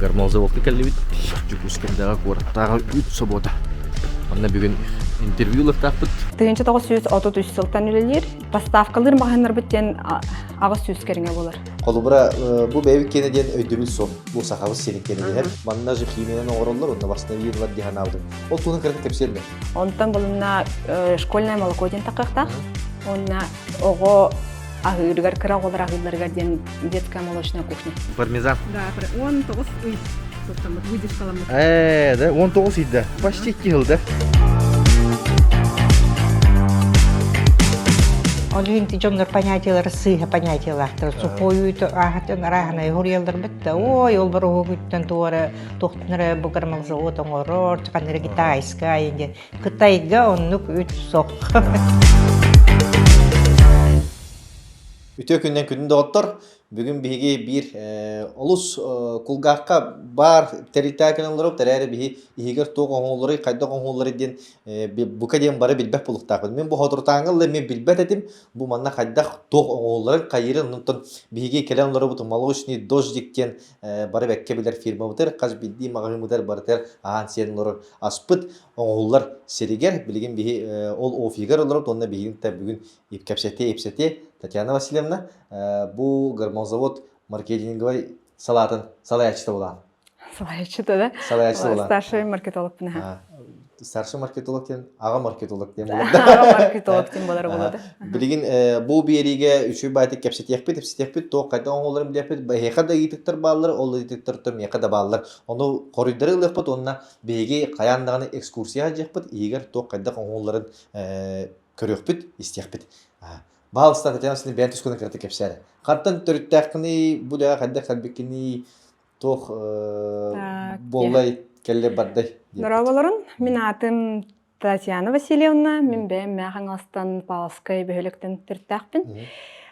Гармолзаводка кэллибит. Дьокуускайдааҕы куораттааҕы үүт собуота. Онно бүгүн интервью ылыахтаахпыт. 1933 сылтан үлэлиир. Поставкалыыр маҕаһыыннарбыт диэн 800 кэриҥэ буолар. Холобура, бу бэйэбит киэнэ диэн өйдөбүл суох. Бу сахабыт сирин киэнэ диһэр. Манна же химиянан оҥороллор, онно восстановилар дии санаабытым. Ол туһунан кыратык кэпсиэр Онтон булунна школьное молоко диэн тахыахтаах. Уонна оҕо аһыырыгар, кыра оҕолор аһыылларыгар диэн детская молочная кухня. Пармезан. Да, 19 ый суттаммыт, выдержкаламмыт. Ээ, да, 19 ыйда. Почти 2 жыл, да? Ол иһин дьоннор понятиелара сыыһа понятиелаахтар. Сухой аахатын арааһынай хуруйаллар бытта. Ой, ол баруһугуттан туора туохтан эрэ бу гармалзавод оҥорор, ханна эрэ китайскай диэн. Кытайга оннук үт сох. Үтүө күннэн күндү доҕоттор! Бүгүн биһиги биир олус кулгаахха баар тэрилтэҕэ кэлэн олоробут эрээри биһи иһигэр туох оҥоһулларый, хайдах оҥоһулларый диэн бука диэн бары билбэт буолуохтаахпыт. Мин бу соторутааҥҥы ылла эмиэ билбэт этим. Бу манна хайдах туох оҥоһулларын, хайыырын онтон биһиги кэлэн олоробут Молочный дождик диэн бары бэккэ билэр фирмабытыгар, хас биирдии маҕаһыыммытыгар барытыгар аһаан сиэн олорор аспыт оҥоһуллар сиригэр билигин биһи ол офигар олоробут уонна биһигин бүгүн кэпсэтиэ-ипсэтиэ Татьяна Васильевна бу гармонзавод маркетинговай салаатын салайааччыта буолаан. Салайааччыта да? Салайааччыта буолаан. Старший маркетологпын аха. Старший маркетолог диэн аҕа маркетолог диэн буолар. Аҕа маркетолог диэн буолар буолар. Билигин бу биэриигэ үчүгэй баайтык кэпсэтиэхпит, ипсэтиэхпит, туох хайдах оҥоһулларын билиэхпит, эһиэхэ да ыйытыктар бааллар, ол ыйытыктартан миэхэ да бааллар. Ону хоруйдары ылыахпыт уонна биһиги хайаан даҕаны экскурсия сылдьыахпыт, иһигэр туох хайдах оҥоһулларын көрүөхпүт, истиэхпит. Баһаалыста Татьяна Васильевна бэйэн тускунан кыратык кэпсээ. Хантан төрүттээххиний, бу үлэҕэ хайдах кэлбиккиний, туох буоллай, кэллэ бардай Дорооболорун, мин аатым Татьяна Васильевна, мин бэйэм Мээх Хаҥаластан Павловскай бөһүөлэктэн төрүттээхпин.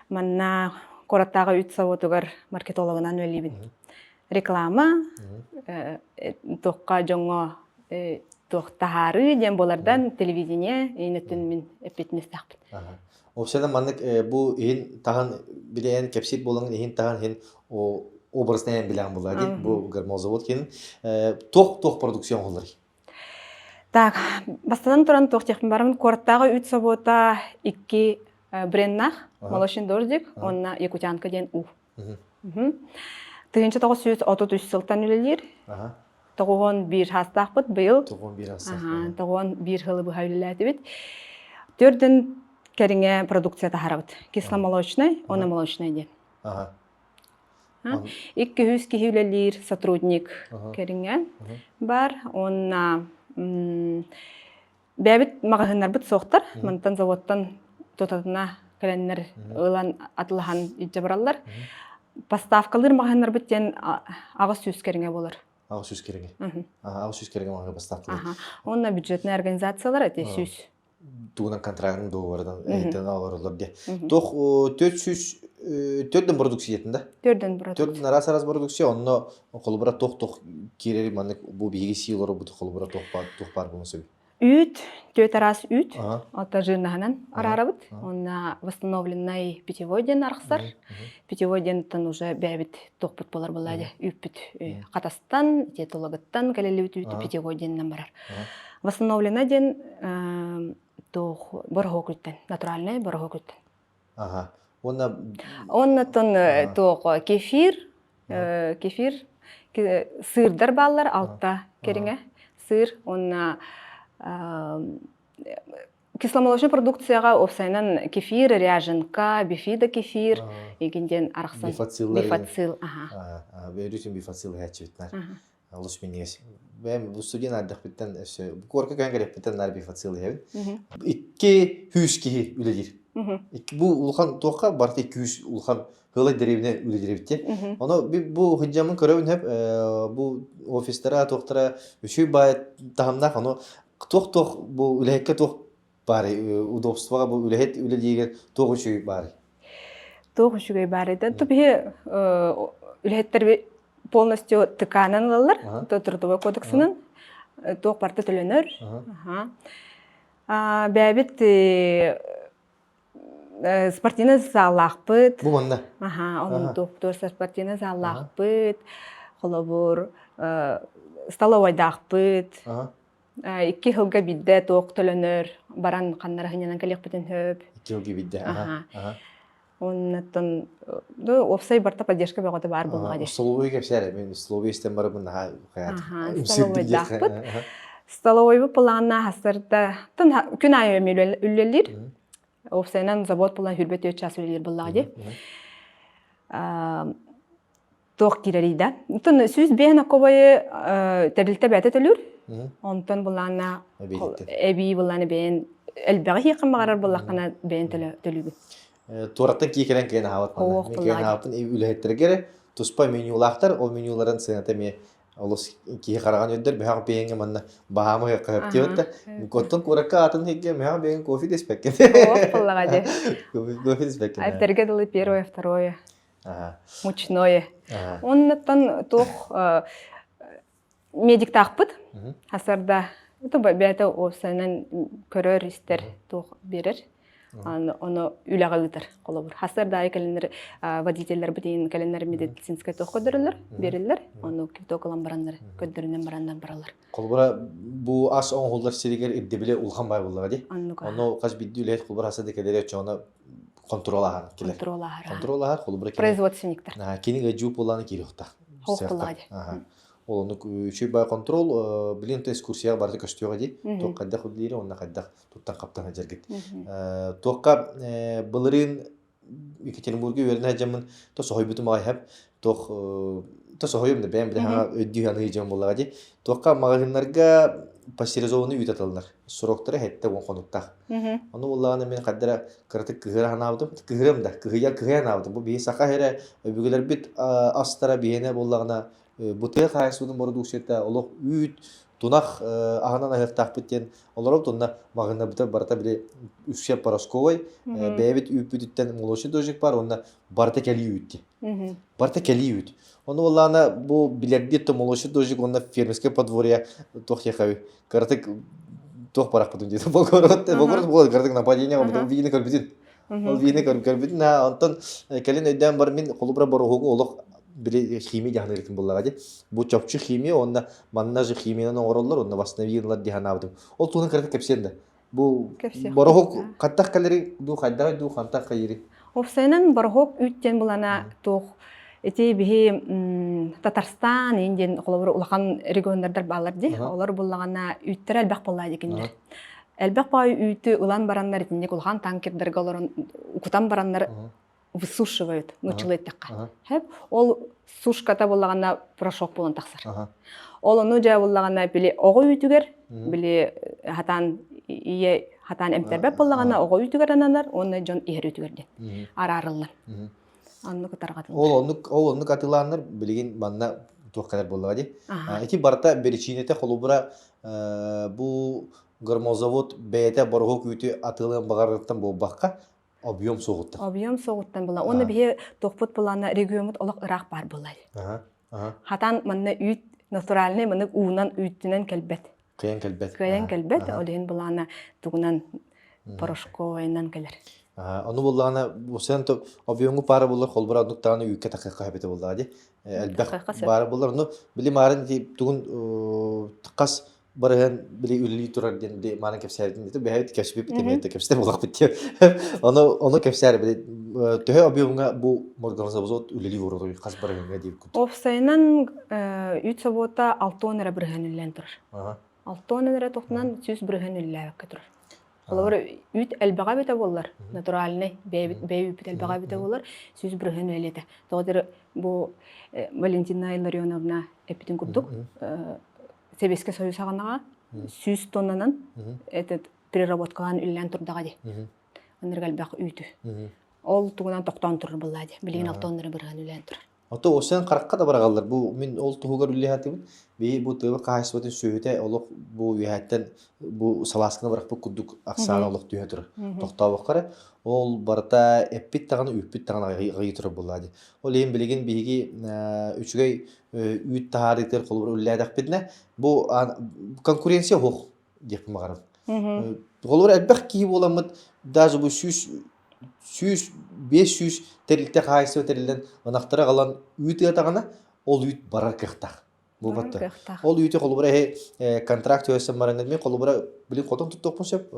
Манна куораттааҕы үүт собуотугар маркетологынан үлэлиибин. Реклама, туохха дьоҥҥо туох таһаарыы диэн буолардан телевидение иин өттүн мин эппиэтинэстээхпин. Вообще маннык бу иһин таһын билээн кэпсиир буолан иһин таһын иһин образнайан билээн буолла ди бу гармозавод кин туох туох продукция оҥоһуллар Так, бастатан туран туох диэхпин барамын куораттааҕы үүт собуота икки бренднаах Молочный дождик уонна Якутянка диэн уу. 1933 сылтан үлэлиир. 91 саастаахпыт быйыл. 91 саастаах. 91 сылы быһа үлэлээтибит. Төрдүн кэриҥэ продукция таһарабыт. Кисломолочный, уонна молочный диэн. 200 киһи үлэлиир сотрудник кэриҥэ бар. Уонна Бэйэбит маҕаһыыннарбыт суохтар. Мантан заводтан тутатына кэлэннэр ылан атылаһан илдьэ бараллар. Поставкалыыр маҕаһыыннарбыт диэн 800 кэриҥэ буолар. 800 кэриҥэ. 800 кэриҥэ маҕаһыын поставкалыыр. Уонна бюджетная организациялар эти сүүс. Тугунан контрактын договорынан эйтен олороллор диye. Туох 400 төрдөн продукциятын да? Төрдөн продукция. Төрдөн араас араас продукция, онно холобура туох-туох киирэр маннык бу биһиги сии олорбут холобура туох баар туох баар буолуон сөбүй? Үүт, түөрт араас үүт, алта жирнаһынан араарабыт. Уонна восстановленный питьевой диэн арахсар. Питьевой диэнтэн уже бэйэбит туохпут буолар буолла дии. Үүппүт хатастан, диетологыттан кэлэллибит үүтү питьевой диэнинэн барар. Восстановленный диэн туох бороһуок үүттэн, натуральный бороһуок үүттэн. Аха. Уонна Оннотон туох кефир, кефир сыырдар бааллар алта кэриҥэ сыыр уонна кисломолочный продукцияҕа уопсайынан кефир, ряженка, бифида кефир игин диэн арахсан бифацил бифацил аха. Өрүүтүн бифацил иһээччибит Олус минньигэс. Бэйэм бу студент ардахпыттан өссө куорка көһөн кэлэппиттэн наар бифацил иһэбин. Икки хүүс киһи үлэлиир. Бу улахан туохха барыта икки хүүс улахан кыылай дэриэбинэ үлэлиир эбит диэн. Ону бу сылдьаммын көрөбүн сөп бу офистара туохтара үчүгэй баай таһымнаах ону туох-туох бу үлэһиккэ туох баарый удобствоҕа бу үлэһит үлэлииригэр туох үчүгэй баарый? Туох үчүгэй баарый да то биһи үлэһиттэр полностью ТК-нан ылаллар, трудовой кодексынан туох барыта төлөнөр. Бэйэбит спортивный заллаахпыт. Бу манна? Аха, онон туох спортивный заллаахпыт. Холобур, столовайдаахпыт, икки сылга биирдэ туох төлөнөр, баран ханнара сынньанан кэлиэхпитин сөп. Икки сылга биирдэ, аха. Оннуттан уопсай барта поддержка бөҕөтө баар буоллаҕа дии. Столовой кэпсээр, мен столовой истэн барабын наһаа хайаат. Столовойдаахпыт. Столовойбут планна хастарда күн аайы үлэлиир. Уопсайынан завод буолан 24 час үлэлиир буоллаҕа дии. Туох киирэрий да. Онтон 105 окобойы тэрилтэ бэйэтэ төлүүр. Онтон былаана эбии былаана бэйэн элбэҕи иһиэххин баҕарар буоллаххына бэйэн төлүүгүн. Туораттан кии кэлэн киэн аһаабат манна. Мин киэн аһаабыппын үлэһиттэргэ туспа менюлаахтар, ол менюларын сыаната эмиэ олус киһи хараҕын үрдэр мөһөх биэҥҥэ манна баһаамы ыһыахха сөп да оттон куоракка атын иһиггэ мөһөх биэҥ кофе дэспэккин Ох буоллаҕа дии. Кофе дэспэккин. Этэргэ дылы первое, второе. Мучное. Оннуттан туох медиктаахпыт. Хасарда бэйэтэ уопсайынан көрөр, истэр туох биэрэр. Ону үлэҕэ ыытар холобур. Хасарда аайы кэлэннэр водителлэрбит иин кэлэннэр медицинскэй туох көрдөрөллөр, биэрэллэр. Ону квиток ылан бараннар, көрдөрүнэн бараннар бараллар. Холобура бу ас оҥоһуллар сиригэр ирдэбилэ улахан баай буоллаҕа дии. Ону хас биирдии үлэһит холобур хаса да кэлэрэ оччоҕуна контроллааһын кэлэр. Контроллааһар. Контроллааһар, холобура кини Производственниктар. Кини ыдьуу буолааны киириэхтаах. Хоох буоллаҕа дии. Ол оннук үчүгэй баай контрол, билин экскурсияҕа барыта көстүөҕэ дии. Туох хайдах үлэлиирэ уонна хайдах туттан хаптан сылдьаргыт. Туохха былырыын Екатеринбурга үөрэнэ сылдьаммын то соһуйбутум аҕай хэп туох то соһуйум да бэйэм билэ хаҥа өйдүү саныы дьон буоллаҕа дии. Туохха маҕаһыыннарга пастеризованный үүт атыллар. Сроктара 70 хонуктаах. Ону буоллаҕына мин хардара кыратык кыһыра санаабытым. Кыһырым да, кыһыйа кыһыйа санаабытым. Бу биһи саха эрэ өбүгэлэрбит астара биһиэнэ буоллаҕына бу тыа хаһаайыстыбатын бородууксуйата олох үүт, тунах аһынан аһыахтаахпыт диэн олоробут. Онно маҕаһыыннарбытыгар барыта били үксэ порошковай, бэйэбит үүппүтүттэн молочный дождик бар, уонна барыта кэлии үүт диэн. Барыта кэлии үүт. Ону буоллаҕына бу билэрдии то молочный дождик уонна фермерское подворье туох диэхэ кыратык туох барахпытын диэтэ Богород Богород буолар кыратык нападение оҥорбутум видеоны көрбүтүн ол видеоны көрбүтүн аа онтон кэлин өйдөөн бар мин холобура бороһугу олох били химия дьаһанар этим буоллаҕа дии бу чопчу химия уонна манна же химиянан оҥороллор уонна восстановилар дии санаабытым ол туһунан кыратык кэпсиэн да Бу бороһуок хаттах кэлэри дуу хайдаҕый дуу хантах хайыри? Уопсайынан бороһуок үүт диэн булана туох ити биһи Татарстан иин диэн холобур улахан регионнардар бааллар дии. Олор буллаҕына үүттэрэ элбэх буоллаа дии кинилэр. Элбэх баай үүтү ылан бараннар итинник улахан танкердарга олорон укутан бараннар высушивают, нууччалыы эттэххэ. Хэп ол сушката буоллаҕына порошок буолан тахсар. Ол ону дьэ буоллаҕына били оҕо үүтүгэр били хатаан ийэ хатаан эмтэрбэт буоллаҕына оҕо үүтүгэр ананар уонна дьон иһэр үүтүгэр диэн араарыллар. Оннук тарҕатыллар. Ол оннук ол оннук атыылааннар билигин манна туох кэлэр буоллаҕа дии. Ити барыта биричиинэтэ холобура бу гормозавод бэйэтэ бороһуок үүтү атыылыан баҕарарыттан буолбакка Объем суоҕуттан. Объем суоҕуттан була. Уонна биһи туохпут булаана региоммут олох ыраах баар буолар. Хатан манна үүт натуральный маннык уунан үүттүнэн кэлбэт. Кыайан кэлбэт. Кыайан кэлбэт. Ол иһин булаана тугунан порошковайынан кэлэр. Ону буллаҕына бу сен объемҥу паара буллар холбура оннук даҕаны үүккэ такыахха эбитэ буоллаҕа дии. Элбэх баара буллар. Ону били маарын тугун хас барыһан били үлэлии турар диэн били мааны кэпсээбитин дии бэйэбит кэпсэппиппит эмиэ кэпсэтэр буоллахпыт диэн ону ону кэпсээр били төһө объемҥа бу морганзавод үлэлии олорор хас барыһыҥҥа диир курдук Уопсайынан үүт собуота 6 эрэ бырыһыан үллээн турар. 6 эрэ тохтунан 100 бырыһыан үллээбэккэ турар. Холобур, үүт элбэҕэ эбитэ буоллар, натуральный, бэйэбит бэйэ үүппүт элбэҕэ эбитэ буоллар, 100 бырыһыан үлэлиэтэ. Тоҕо диэри бу Валентина Илларионовна эппитин курдук, Сэбиэскэй Союз саҕанаҕа 100 тоннанан этот переработкалаан үллээн турдаҕа дии. Оннук элбэх үүтү. Ол тугунан тохтоон турар буоллаа дии. Билигин 6 тоннары бырыһан үлээн турар. Ото осен харахха да барагаллар. Бу мин ол туһугар үллэһэтибин. Биһи бу тыа хаһаайыстыбатын сүөһүтэ олох бу үөһэттэн бу салаасканы барахпыт курдук ахсаана олох түһэ турар. Тохтообокко эрэ. Ол барыта эппит даҕаны үүппүт даҕаны аҕыйыы турар буоллаа дии. Ол иһин билигин биһиги үчүгэй үүт таһаарыытыгар холобур үлэлээтэхпитинэ бу конкуренция суох диэхпин баҕарабын. Холобур элбэх киһи буоламмыт даже бу 100 100 500 тэрилтэ хаһаайыстыба тэриллэн ынахтары аҕалан үүт ыатаҕына. Ол үүт барар кыахтаах. Барар Буолбатта. кыахтаах. Ол үүтү холобура эһи контракт түһэрсэн бараҥҥын мин холобура билин хотон туттуохпун сөп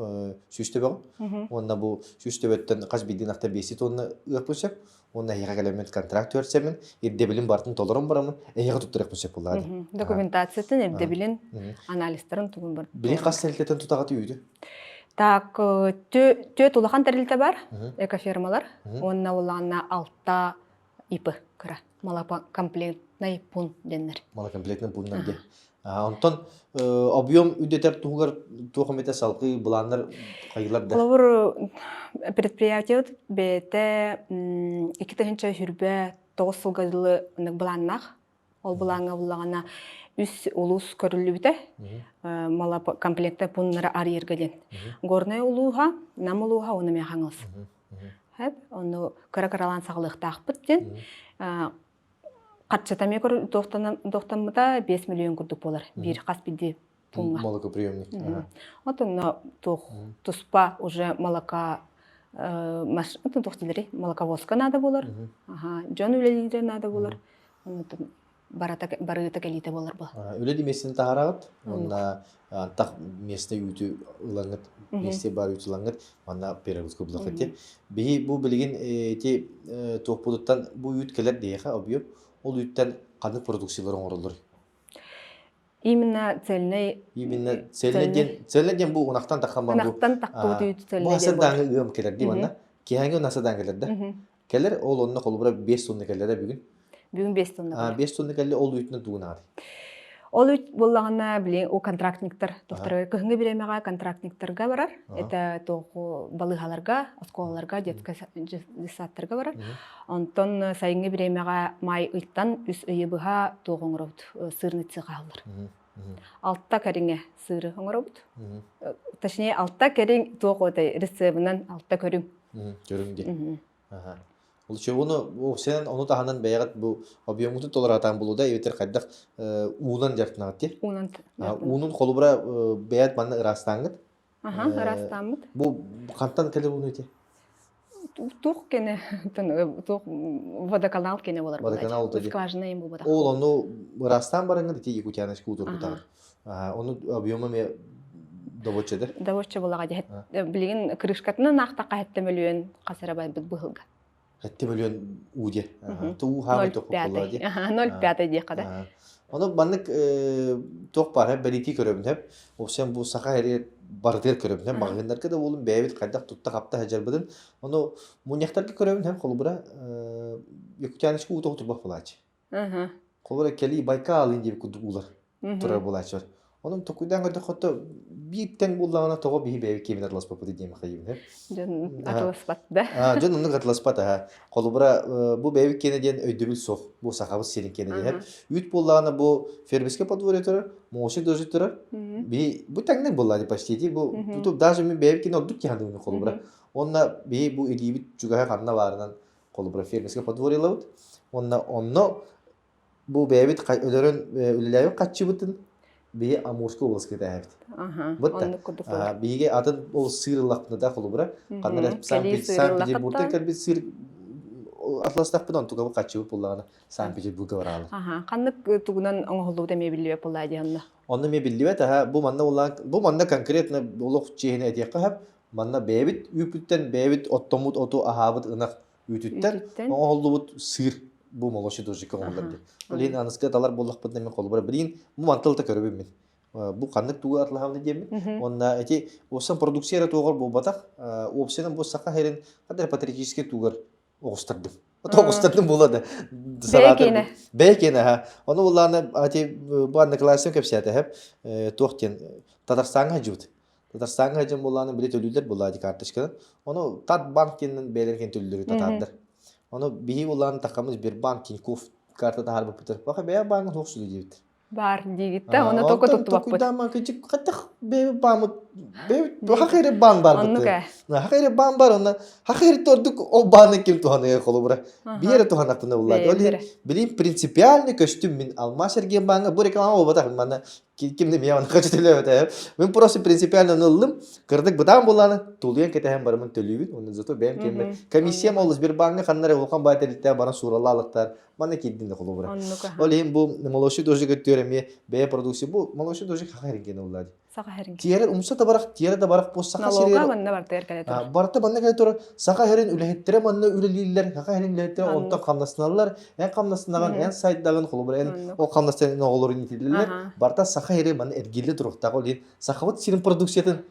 100 төбөҕүн. Уонна бу 100 төбөттөн хас биирдии ынахта 5 тонна ыахпын сөп. Уонна эһиэхэ кэлэммин контракт түһэрсэммин, ирдэбилин барытын толорон бараммын, эһиэхэ туттарыахпын сөп буоллаҕа дии. Документациятын, ирдэбилин, анализтарын тугун бар. Билин хас тэрилтэтин тутаҕыт үүтү? Так, түөт улахан тэрилтэ бар, экофермалар, уонна улаанна алта ИП кыра малокомплектный пункт деннер. Малокомплектный пунктар диэн. Онтон объем үрдэтэр туһугар туох эмэтэ салгыы былааннар хайылар да? Холобур, предприятиебыт бэйэтэ 2029 сылга дылы былааннаах. Ол былааҥҥа буллаҕына үс улуус көрүллүбүтэ. Малокомплектный пунктары арыйарга диэн. Горнай улууһа, Нам улууһа уонна эмиэ Хаҥалас. Хэп, ону кыра-кыралаан саҕалыахтаахпыт диэн. Харчыта эмиэ туохтаммыта 5 миллион курдук буолар. Биир хас биирдии пууҥҥа. Молокоприемник. Вот онно туох туспа уже молока туох дииллэрий молоковозка надо буолар. Дьон үлэлиирэ надо буолар. Барата барыыта кэлиитэ буолар буо. Үлэ миэстэтин таһараҕыт уонна антах миэстэ үүтү ылаҥҥыт миэстэ бар үүтү ылаҥҥыт манна перегрузка булахыт ти. Биһи бу билигин ити туохпутуттан бу үүт кэлэр диэхэ объем ол үүттэн ханнык продукциялар оҥороллор? Именно цельный Именно цельный диэн цельный диэн бу ынахтан таххан бу Ынахтан таххыбыт үүт цельный бу диэн хасырдааҥы ыам кэлэр дии манна киһээҥи насадаан кэлэр да Кэлэр ол онно холобура 5 тонна кэллэ бүгүн. Бүгүн 5 тонна кэлэр. 5 тонна кэллэ ол үүтүнэн тугун аҕай? Ол үүт буоллаҕына, билин о контрактниктар тохторо кыһыҥҥы бириэмэҕэ контрактниктарга барар. Это туоху балыыһаларга, оскуолаларга, детскай детсадтарга барар. Онтон сайыҥҥы бириэмэҕэ май ыйтан үс ыйы быһа туох оҥоробут сырный цех аһыллар. Алта кэриҥэ сыыры оҥоробут. Точнее, алта кэриҥ туох отой рецебынан алта көрүҥ. Көрүҥ диэн. Ол ону сен ону таһынан бэйэҕит бу объемҥутун толоратаан булуда эбэтэр хайдах уунан дьарыктанаҕыт дии? Уунан Уунун холобура бэйэт манна ыраастааҥҥыт. Аха, ыраастааммыт. Бу хантан кэлэр ууну ити? Туох кене туох водоканал кене болар Водоканал скважина им буолбатах. Ол ону ыраастаан бараҥҥыт ити Якутяночка утурбутаҕыт. Ону объема эмиэ добочча да? Добочча булаҕа дьэ. Билигин крышкатынан аахтахха хэттэ мөлүйүөн хас эрэ байбыт быһылга. Хэттэ мөлүйүөн уу дьэ. Туу хаамай тохпут дьэ. 0,5 диэххэ да. Ону маннык туох баар бэлиэтии көрөбүн хэп. Общем бу саха эрэ барытыгар көрөбүн хэп. Маҕаһыыннарга да буолун бэйэбит хайдах тутта-хапта сылдьарбытын. Ону мунньахтарга көрөбүн хэп холобура Якутяночка уу тоҕутурбах буолааччы. Холобура кэлии Байкал диэбит курдук уулар турар буолааччылар. Онон токуйдаан көрдөххө биир тэҥ буллаҕына тоҕо биһи бэйэбит киэбин атыласпаппыт диэн хайыбын. Дьон атыласпат да. Дьон оннук атыласпат аха. Холобура бу бэйэбит киэнэ диэн өйдөбүл суох. Бу сахабыт сирин киэнэ диэн. Үүт буоллаҕына бу фермерское подворье турар, молочный дождь турар. Биһи бу тэҥнэр буоллаҕа почти ди бу даже мен бэйэбит киэнэ ордук киһи холобура. Онно биһи бу илиибит чугаһа ханна баарынан холобура фермерское подворьелабыт. Онно онно бу бэйэбит өлөрөн үлэлээбит хаччыбытын биһи Амурскай областка тээбит. Бытта. Биһиги атын ол сыр ыллахпына да холобура ханна эрэ Санкт-Петербургтан кэлбит сыр атластахпына онтуга хаччыбыт буллаҕына Санкт-Петербурга бараалар. Ханнык тугунан оҥоһуллубут эмиэ биллибэт буоллаа дии онно. Онно эмиэ биллибэт аха бу манна улаан бу манна конкретно олох чиэһинэ этиэххэ сөп манна бэйэбит үүппүттэн бэйэбит оттоммут оту аһаабыт ынах үүтүттэн оҥоһуллубут сыыр бу молочный дождикка оҥоһуллар диэн. Ол иһин аныска талар буоллахпытына мин холобура билигин бу мантыл да көрөбүн мин. Бу ханнык тугу атылаһабын диэммин. Уонна эти уопсан продукция эрэ туоҕар буолбатах, уопсайынан бу саха сирин ханна патриотическай тугар оҕустардым. Оҕустардым буола да. Бэйэ Бэйэ киэнэ аха. Ону буллаана ати бу одноклассникым кэпсээтэ хэп туох диэн Татарстаҥҥа сылдьыбыт. Татарстаҥҥа сылдьан буоллаҕына били төлүүллэр буоллаҕа ди карточканан. Ону Татбанк диэнинэн бэйэлэрин кэннэ төлүүллэр татаардар. Ону биһи буоллаҕына таххаммыт Сбербанк, Тинькофф карта таһаарбыппытар. Баха бэйэ бааҥҥа суох сүлү диэбит. Баар диигит да, оны только туттубаппыт. Токуйдаама кычык хаттах бэйэ баамыт. Хаха эрэ баан бар Оннук ээ. Хаха эрэ баан бар онно хаха эрэ ордук ол бааны ким туһаныа холобура. Биир туһанахпына буллаа. Ол иһин билим принципиальный көстүм мин Алмаз эргиэн бааҥҥа бу реклама буолбатах манна ким да миэхэ хочу төлөөбөтө. Мин просто принципиально ыллым. Кырдык бытаан буоллааны тулуйан кэтэһэн барымын төлүүбүн. Онно зато бэйэм кэммэр комиссиям олус бир бааҥҥа ханна эрэ улахан баай тэрилтэ баран сууралаалыктар Манна киирдин да холобура. Ол иһин бу молочный дождик өттүгэр эмиэ бэйэ продукция бу молочный дождик хаха эргиэн ыллаа Саха хэрин. Тиэрэ умса да барах, тиэрэ да барах бу саха сиригэр манна бартыгар кэлэ турар. Барыта манна кэлэ турар. Саха хэрин үлэһиттэрэ манна үлэлииллэр, саха хэрин үлэһиттэрэ онтон хамнастаналлар. Эн хамнастанаҕын, эн сайдаҕын, холобура эн ол хамнастан оҕолорун иитиллэллэр. Барыта саха хэри манна эргиллэ туруохтаах. Ол иһин сахабыт сирин продукциятын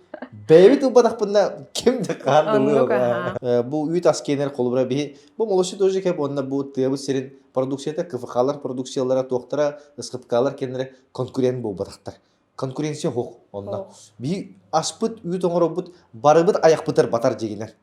бэйэбит ылбатахпытына ким да хаан ылыа. Бу үүт ас киэнэр холобура биһи Бу молочный тоже кэп уонна бу тыабыт сирин продукцията КФХ-лар продукциялара туохтара СХПК-лар кэннэрэ конкурент буолбатахтар. Конкуренция суох онно. Биһи аспыт үүт оҥоробут барыбыт айахпытар батар дьигинэр.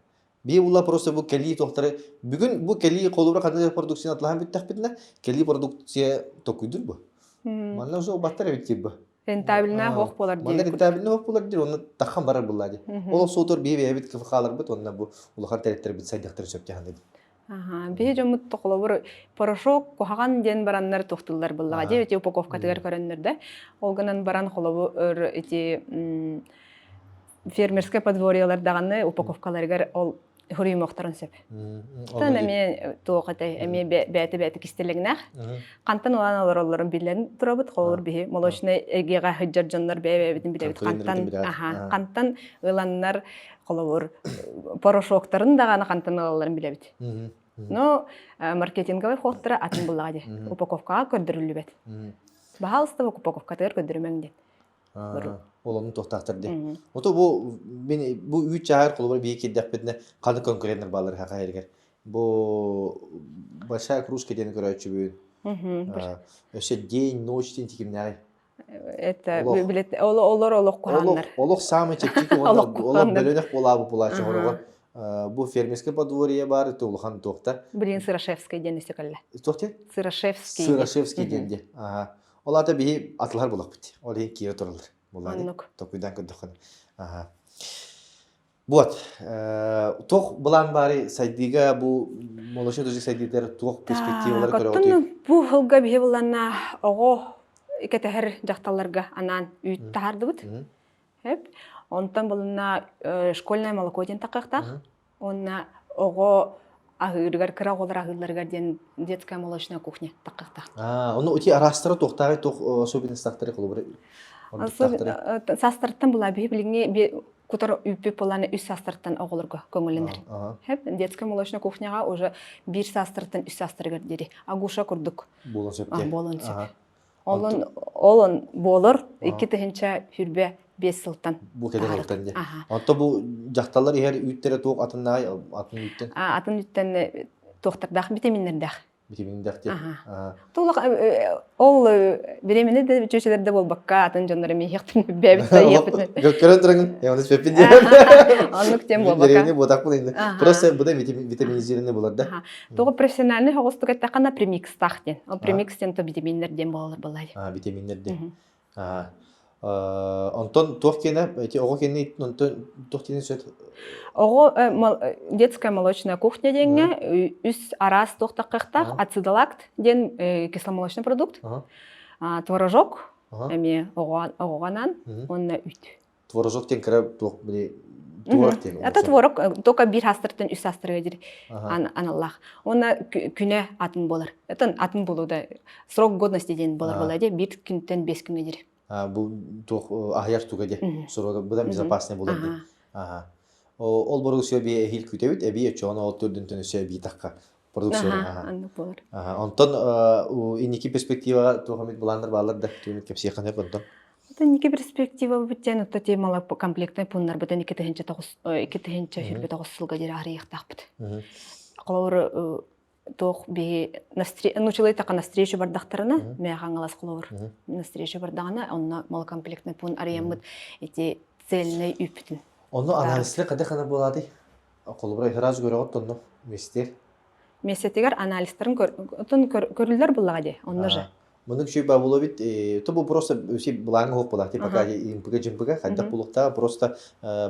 Биһи була просто бу кэлии туохтары бүгүн бу кэлии холобура ханнык продукцияны атлаһан бүттэхпитинэ кэлии продукция токуйдур бу. Манна уже баттар эбит диир бу. Рентабельнай хоох буолар диир. Манна рентабельнай хоох буолар диир, онно тахан барар буллаа дии. Ол суотур биһи бэйэбит КФХ-ларбыт уонна бу улахан тэрилтэрбит сайдыахтарын сөп дьаһаныбыт. Аха, биһи дьоммут холобур порошок куһаҕан диэн бараннар туохтуллар буллаҕа дии ити упаковкатыгар көрөннөр да. Ол гынан баран холобур ити фермерскэй подворьелар даҕаны упаковкаларыгар ол хоруйумуохтарын сөп. Тан эмиэ туох этэй, эмиэ бэйэтэ-бэйэтэ кистэлэҥнээх. Хантан ылан олороллорун билэн турабыт. Холобур биһи молочнай эйгэҕэ сылдьар дьоннор бэйэ-бэйэбитин билэбит. Хантан, аха, хантан ыланнар холобур порошоктарын даҕаны хантан ылалларын билэбит. Но маркетинговай ходтара атын буллаҕа дии. Упаковкаҕа көрдөрүллүбэт. Баһаалыста упаковкатыгар көрдөрүмэҥ диэн. Ол оннун туохтаахтар дии. Ото бу мин бу үүт чааһар холобур биһи киирдэхпитинэ ханнык конкуренттар бааллар хаха эригэр. Бу большая кружка диэн көрөөччүбүн. Өссө день, ночь диэн тикимнээҕий. Это билет олор олох куһааннар. Олох самый чэпчэки уонна олох бөлөнөх буолаабы булаачы хороҕор. Бу фермерское подворье бар, это улахан туохта. Блин, Сырошевский диэн өссө кэллэ. Туох диэн? Сырошевский. Сырошевский диэн диэн. Ага. Ол аата биһи атылар булахпыт. Ол иһин киирэ тураллар. Оннук. Токуйдаан көрдөххүнэ. Аха. Вот. Туох былаан баары сайдыыга бу молочный дождик сайдыытыгар туох перспективалары көрөҕүтүй? Бу сылга биһи быланна оҕо кэтэһэр дьахталларга анаан үүт таһаардыбыт. Эп. Онтон булунна школьное молоко диэн таххахтаах. Уонна оҕо аһыырыгар, кыра оҕолор аһыылларыгар диэн детская молочная кухня таххахтаах. Аа, ону ити араастара туохтааҕый туох особенностаахтары холобура ордуктаахтары? Саастарыттан була биһи билиҥҥи кутар үүппүт буолааны үс саастарыттан оҕолорго көҥүллэнэр. Хэп, детская молочная кухняҕа уже биир саастарыттан үс саастарыгар диэри агуша курдук буолуон сөп буолуон сөп. Олон олон буолар 2025 сылтан. Бу кэлэр сылтан дии. Онто бу дьахталлар иһэр үүттэрэ туох атыннаай атын үүттэн? Атын үүттэн туохтардаах витаминнэрдээх. Витаминнэрдээх дии. Тулах ол беременный да чүчэлэр да буолбакка атын дьоннор эмиэ иһиэхтин бэбит да иһиэхпит. Көрөн туран я спеппин диэн. Оннук тем буолбакка. Беременный буотахпын инде. Просто буда витаминизированный булар да. Тоҕо профессиональный соҕустук эттэххинэ премикстаах диэн. Ол премикс диэн то витаминнэр диэн буолалар буоллаа дии. А, витаминнэр диэн. Аа. Онтон туох киэнэ эти оҕо киэнэ онтон туох диэн сөт Оҕо детская молочная кухня диэҥҥэ үс араас туох таххахтаах ацидолакт диэн кисломолочный продукт, творожок эмиэ оҕоҕо уонна үүт. Творожок диэн кыра туох били творог диэн. Это творог только биир астартан үс астарга диир аналлаах. Уонна күнэ атын буолар. Это атын болуу да срок годности диэн болар буолар дии биир күнтэн бес күҥҥэ диир. Бу туох аһыйар туга дии. Срога быдан безопасный болар дии. Аха. Ол бору сөбі эһил күтэбит, эби өчөҕөн ол төрдүнтөн өсө эби тахха продукция. Аннык болар. Онтон инники перспективаға туох эмит былааннар баалар да түмүк кэпсиэххэ сөп онтон. Это ники перспектива бүттен отто те мала комплектный пуннар бытын 2009 сылга диэри арыйыахтаахпыт. Холобур туох биһи научилай така навстречу бардахтарына мэ хаҥалас холобур навстречу бардаҕына онно малокомплектный пун арыйаммыт эти цельный үүппүтүн. Онно анализлы қада қана буолаадый? Холобура сразу көрөҕүт онно миэстер. Миэстэтигэр анализтарын көрүллэр буллаҕа дии онно же. Мунук үчүгэй баа буолуо эбит. То бу просто все былааҥҥа суох буолар. Типа пока импыга-дьимпыга хайдах буолуохтааҕа просто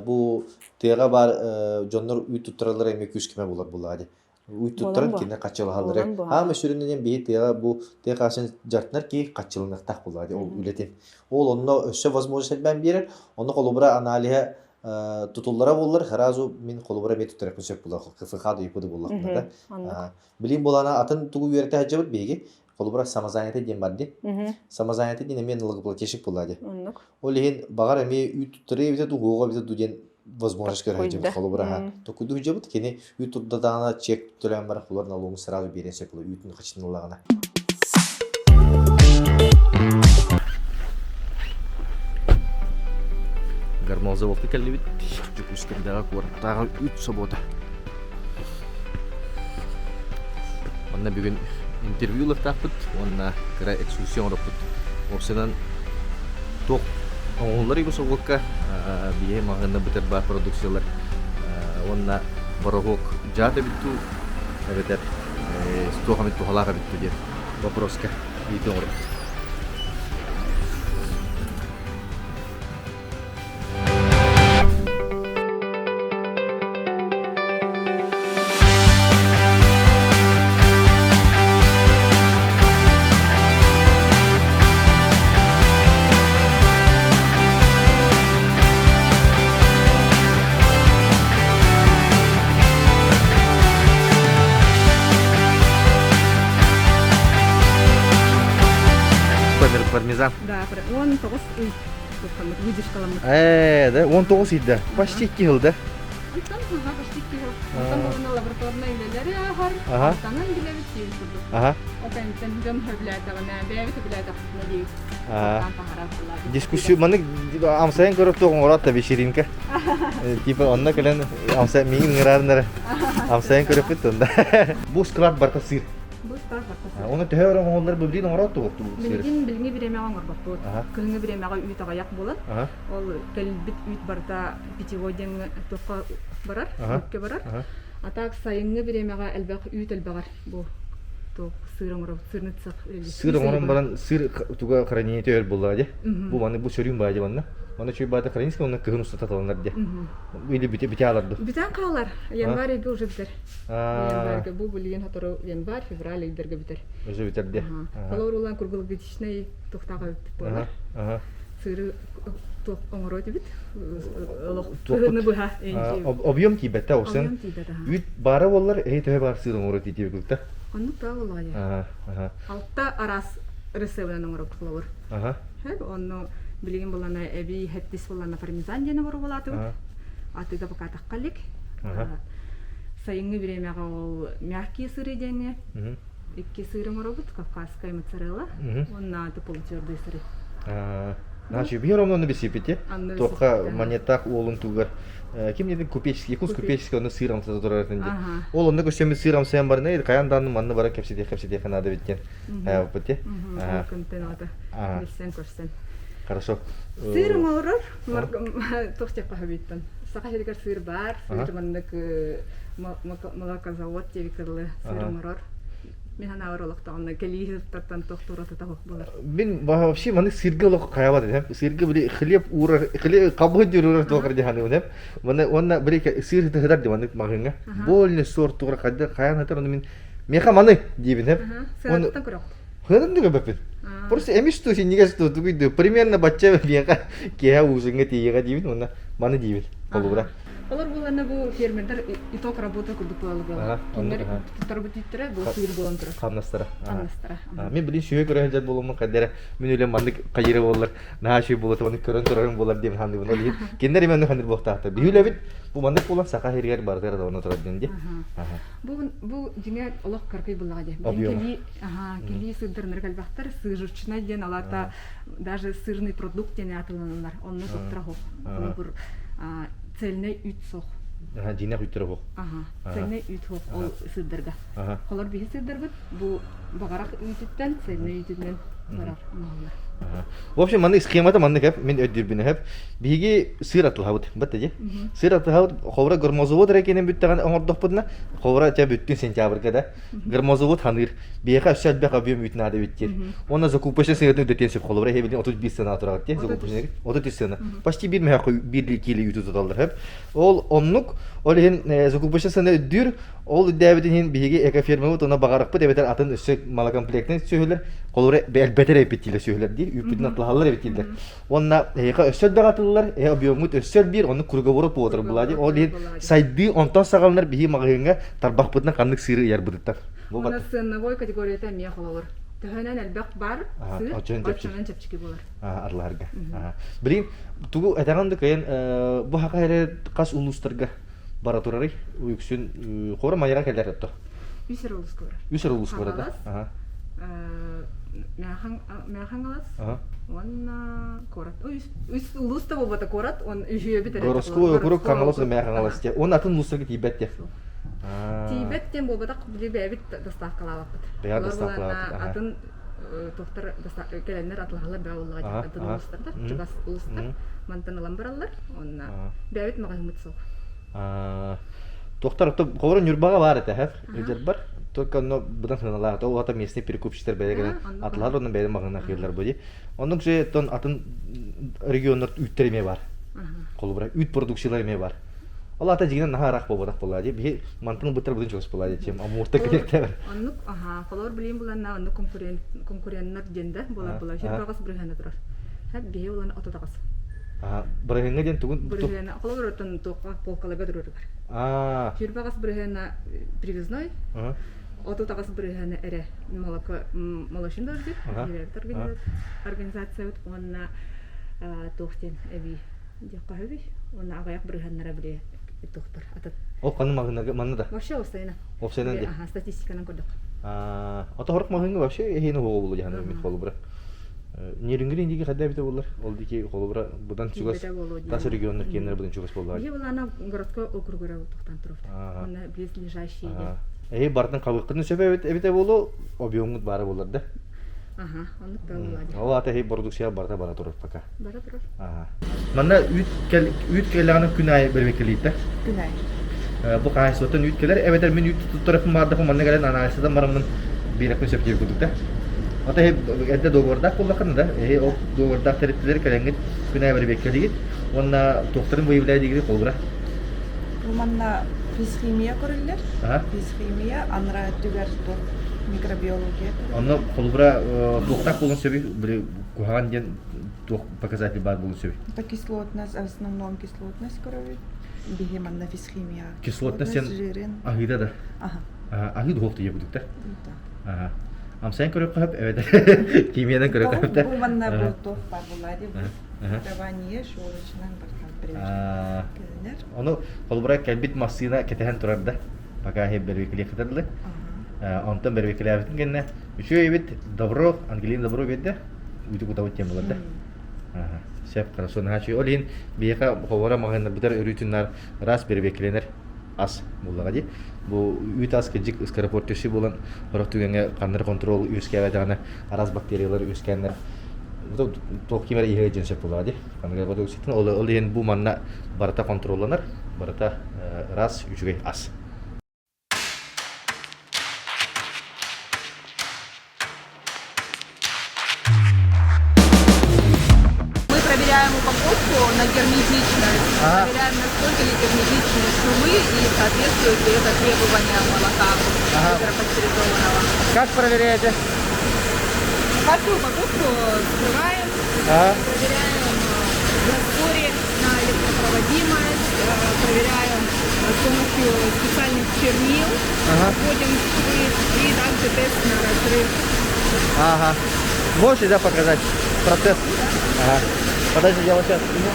бу тыаҕа баар дьоннор үүт туттараллара эмиэ күүс-көмө буолар буоллаҕа дии. Үүт туттаран кинилэр хаччылаһаллара. Хаама сүрүнүнэн биһи тыаҕа бу тыа хасын дьартынар киһи хаччыланыахтаах буоллаҕа дии ол үлэтин. Ол онно өссө возможность элбээн биэрэр. Онно холобура аналиһа тутуллара буоллар сразу мин холобура эмиэ туттарыахпын сөп буолар. КФХ да ЮПД буоллахпына да. Билим буолана атын тугу үөрэтэ сылдьабыт биһиги. Холобура самозанятый диэн бар дии. Самозанятый диэн эмиэ налогоплательщик буолла дии. Оннук. Ол иһин баҕар эмиэ үүт туттарыы эбитэ дуу, уоҕа эбитэ дуу диэн возможность көрө сылдьабыт. Холобура токуйду сылдьабыт. Кини үүт турдадаҕына чек төлөөн баран холор налогун сразу биэриэн сөп буолар үүтүн хачытын ыллаҕына. Гармозаводка кэллибит. Дьокуускайдааҕы куораттааҕы үүт собуота. Онно бүгүн интервью ылыахтаахпыт уонна кыра экскурсия оҥороппут. Уопсайынан туох оҥоһуллар үгүс собуокка биһиги маҕаһыынна бытар баар продукциялар уонна бороһуок дьаат эбит дуу эбэтэр туох эмит туһалаах эбит дуу диэн вопроска ыйытыы оҥоробут. Пармезан. Да, 19 ый. Выдержкаламмыт. Ээ, да, 19 ыйда. Почти 2 жыл да. Онтон ага, почти 2 жыл. Онтон болуна лабораторнай үлэлэри ааһар. Ага. Алтанан билэбит диэн курдук. Ага. Ол кэнниттэн дьон сөбүлээтэҕинэ, бэйэбит сөбүлээтэхпитинэ дии. Аа. Дискуссия маннык амсайан көрөр туох оҥорот да вечеринка. Типа онно кэлэн амсай миигин ыҥыраарыннара амсайан көрөппүт онда. Бу склад барыта сыр. Бу склад барыта сыр. Оны төһө өр оҥоһуллар билигин оҥорот туох сыр? Билигин билиҥҥи бириэмэҕэ оҥорбоппут. Кыһыҥҥы бириэмэҕэ үүт аҕыйах буолан, ол кэлбит үүт барыта питьевой диэҥҥэ туохха барар, үүккэ барар. А так сайыҥҥы бириэмэҕэ элбэх үүт элбэҕэр бу туох сыр оҥоробут, сырный цех үлэлиир. Сыр оҥорон баран сыр туга хранение өр буолла дии. Бу маны бу сөрүүн баа дии манна. Манна чүй баата хранится, онно кыһын устата таланар дии. Или бите бите алар ду. Бүтэн хаалар. Январь ыйга уже бүтэр. Январьга бу билигин сотору январь, февраль ыйдарга бүтэр. Уже бүтэр дии. Холобур улаан круглогодичный тухтааҕа бүппүт буолар. Сыры туох оҥоруо этибит. Олох кыһыны быһа. Объем тиийбэтэ осын. Үүт баара буоллар, эһи төһө баар сыыр оҥоруо тиийбит да. Оннук да буоллаҕа. Алта араас рецебынан оҥоробут холобур. Онно билигин булана эбии хэттис булана пармезан диэн оҥоруолаатыбыт. Атыыга пока тахха илик. Сайыҥҥы бириэмэҕэ ол мягкие сыры диэҥҥэ икки сыр оҥоробут, кавказская моцарелла уонна полутвердые сыры. Значит, биир романы бисипити. Тоха монетах уолун тугар ким дедин купеческий, якутск купеческий оны сыр амсата турар этин ди. Ол онно көсөмүт сыр амсайан барына, каян дааны манны баран кепсетиэх кепсетиэх надо биттен. Опыте. Күнтен ата. Билсен көрсен. Хорошо. Сыр оҥорор, туох диэххэ сөбүттэн. Саха сиригэр сыр баар, сыр маннык молокозавод диэби кылы сыр оҥорор. Мин санаабар олохтоҕуна кэлии сыттартан туох туратата суох буолар. Мин вообще маннык сырга олох хайабат этим. Сырга били хлеб уурар, хлеб хабы дьурурар туох эрэ дьаһаныыбын эм. Манна уонна били сыр сытар ди маннык маҕыҥҥа. Больно сорт тугар хайда хайаан ытар ону мин меха маны диибин эм. Сыанаттан көрөҕүт. Хыанан да көрбөппүн. Просто эмис туу синньигэс туу тугуйду примерно бачча биэхэ киэһэ уусуҥҥа тиийиэҕэ диибин уонна маны диибин холобура. Олор буолларына бу фермердэр итог работы курдук буолалар буолар. Кинилэр туттарбыт үүттэрэ бу сыыр буолан турар. Хамнастара. Хамнастара. Мин билин сүһү көрө сылдьар буолуммун хайдара мин үлэм маннык хайыра буоллар наһаа үчүгэй буолуо маннык көрөн турарым буолар диэн саныыбын. Ол иһин кинилэр именно ханнык буолуохтаахтар. Биһи үлэбит бу маннык буолан саха сиригэр барытыгар да онно турар диэн дии. Бу бу дьиҥэ олох кыракый буллаҕа дии. Кэлии кэлии сыырдарынар элбэхтэр сыжучнай диэн алата даже сырный продукт диэн аатыланаллар. Онно суохтара суох. Холобур цельный үүт суох. Дьиҥнээх үүттэрэ суох. Цельный үүт суох ол сыырдарга. Холор биһи сыырдарбыт бу. Баҕарах үүтүттэн, цельнай үүтүнэн барар оҥоһуллар. В общем, маннык схемата маннык эп, мин өйдүүрбүн эп. Биһиги сыр атылаһабыт, бат дии. Сыр атылаһабыт, ховра гормозовод эрэ бүттэҕин оҥордохпутуна, ховра чэ бүттүн сентябрьга да. Гормозовод ханыыр. Биһиэхэ өссө элбэх объем үүт наада эбит диир. Уонна закупочный сыатын үдэтиэн сөп холобура эһи билин 31 сыана тураҕыт дии, закупочный 33 сыана. Почти биир мөһөөххө биир киилэ үүтү туталлар эп. Ол оннук, ол иһин закупочный сыана үрдүүр, Ол үрдээбитин иһин биһиги экофермабыт уонна баҕарахпыт эбэтэр атын өссө малокомплектнай сүөһүлэр холобура элбэтэр эбиппит дииллэр сүөһүлэр диир үүппүтүн атылаһаллар эбит дииллэр. Уонна эһиэхэ өссө элбэх атыллар, эһэ объеммут өссө элбиир, оннук круговорот буолар буолаа дии. Ол иһин сайдыы онтон саҕаланар биһиги маҕаһыыҥҥа тарбахпытынан ханнык сыыры ыйарбытыттан. Уонна ценовой категорията эмиэ холобур. Төһөнөн элбэх бар сыыр, оччонон чэпчэки буолар. Арылаһарга. Билигин тугу этэҕин да кыайан бу хака эрэ хас улуустарга бара турарый? Үксүн хора майаҕа кэлэр отто. Үс эрэ улууска барар. Үс эрэ улууска барар да? Мэхаҥалас уонна куорат. Үс улуус да буолбата куорат, он үһүөбүт эрэ. Городской округ Хаҥалас Мэхаҥалас те. Он атын улуустарга тиийбэт те. Тиийбэт диэн буолбатах, били бэйэбит доставкалаабаппыт. Бэйэбит доставкалаабаппыт. Атын туохтар кэлэннэр атылаһаллар бөҕө буоллаҕа атын улуустардар чугас улуустар мантан ылан бараллар уонна бэйэбит маҕаһыыммыт суох. Туохтар холобура Ньурбаҕа баар этэ һэп бар только онно быдан сыаналаах ол ата местный перекупщиктар бэйэ кэлэн атылаһар онно бэйэ маҕаһыына хыыллар бу дии оннук же тон атын регионнар үүттэр эмиэ бар холобура үүт продукциялар эмиэ бар Ол аата дьиҥинэн наһаа ыраах буолбатах буоллаа дии. Биһи мантан ылбыттар быдан чугас буоллаа дии. Амурта кэлиэхтээҕэр. Оннук, аха, холобур билиим буланна оннук конкурент конкуреннар диэн да буолар буолар. Сир баҕас бырыһыана турар. Хэп биһи улан отутаҕас. Аа, бырыһыаҥҥа диэн тугун Бырыһыана, холобур оттон туохха полкаларга туруорулар. Аа. Сир баҕас бырыһыана привязной. 38 бырыһыана эрэ молоко молочный дождик, организациябыт уонна туох диэн эбии диэххэ сөбүй уонна аҕыйах бырыһыаннара били туохтар атын Ол ханна маҕаһыыннарга манна да? Вообще уопсайынан. Уопсайынан дии. Аха, статистиканан көрдөх. Аа, ото хорох маҕаһыыҥҥа вообще эһиини хуоҕа булу дьаһанар мин холобура. Нерюнгри диги хадда эбитэ буоллар. Ол дики холобура будан чугас тас регионнар киэннэр будан чугас буоллар. Биһи булана городской округара тухтан туруфта. Онна близлежащие диэн. Эһи бартын хабыххытын сөп эбитэ буолу, объемҥут баара буолар да. Аха, оннук да буолла. Ол аата эһи продукция барыта бара турар пока. Бара турар. Аха. Манна үүт кэл үүт кэллэҕинэ күн аайы бэрэбиэркэлиирдэ. Күн аайы. Бу хаһаайыстыбаттан үүт кэлэр, эбэтэр мин үүт туттарыахпын баҕардахпын манна кэлэн анализтан бараммын биэрэхпин сөп диэбит курдук да. Ата эһи эрдэ договордаах буоллаххына да, эһи ол договордаах тэрилтэлэри кэлэҥҥит күн аайы бэрэбиэркэлиигит уонна туохтарын выявляй диигит холобура. Бу манна физхимия көрүллэр. Физхимия анараа өттүгэр туох микробиология көрүллэр. Онно холобура туохтаах буолуон сөбүй? Били куһаҕан диэн туох показатель баар буолуон сөбүй? Это кислотность, в основном кислотность көрөбүт. Биһи манна физхимия. Кислотность сен жирин. аһыыта да. Аха. Аһыы духовта ийэ да. Да. Аха. Амсайан көрүөххэ сөп эбэтэр химиянан көрүөххэ сөп да. Бу манна бу туох баар буолла дии. Давание щелочынан бархан кэлинэр. Ону холобура кэлбит массыына кэтэһэн турар да. Пока бэрбикилиэхтэр Онтон бэрбикилээбитин кэннэ үчүгэй эбит добро Ангелина добро биэрдэ үүтү кутабыт диэн буолар да. Сөп хорошо наһаа үчүгэй. Ол иһин биһиэхэ холобура маҕаһыыннарбытыгар өрүүтүн ыраас бэрэбиэркэлэнэр ас буоллаҕа дии. Бу үүт ас кырдьык скоропортящий буолан сорох түгэҥҥэ ханна контрол үөскээбэтэҕинэ араас бактериялар үөскээннэр туох ким эрэ иһэ дьэн сөп буоллаҕа дии. Ханнык продукциятын ол иһин бу манна барыта контролланар, барыта ыраас үчүгэй ас. Мы проверяем упаковку на герметичность, проверяем, насколько ли герметичны швы и соответствует ли это требованиям молока ультрапастеризованного. Как проверяете? Каждую упаковку вскрываем, проверяем в растворе на электропроводимость, проверяем с помощью специальных чернил, вводим в швы и также тест на разрыв. Ага. Можете, да, показать процесс? Ага. Подожди, я вот сейчас сниму.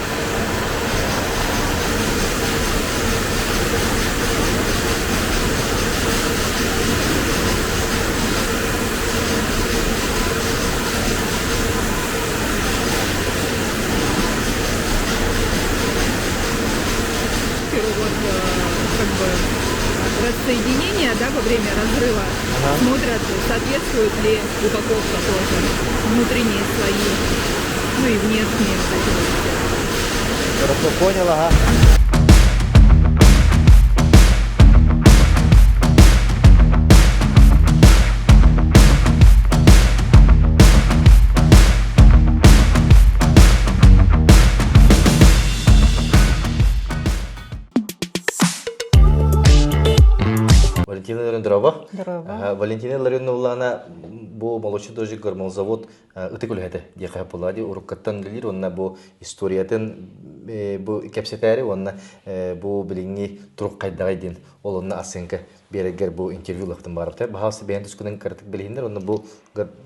Вот как бы разрыв. соединения, да, во время разрыва, Ага. смотрят, соответствует ли упаковка тоже, внутренние слои, ну и внешние вот эти вот все. Хорошо, понял, ага. Валентина Ларионова. Здорово. Валентина Ларионовлана бу Молочный дождик гормолзавод ытык үлэһитэ диэхэ буолла дии уруккаттан үлэлиир уонна бу историятын бу кэпсэтээри уонна бу билиҥҥи турук хайдаҕый диэн ол онно оценка биэрэргэр бу интервью ылыахтын баарбыта. Баһаалыста бэйэн тускунан кыратык билиһиннэр уонна бу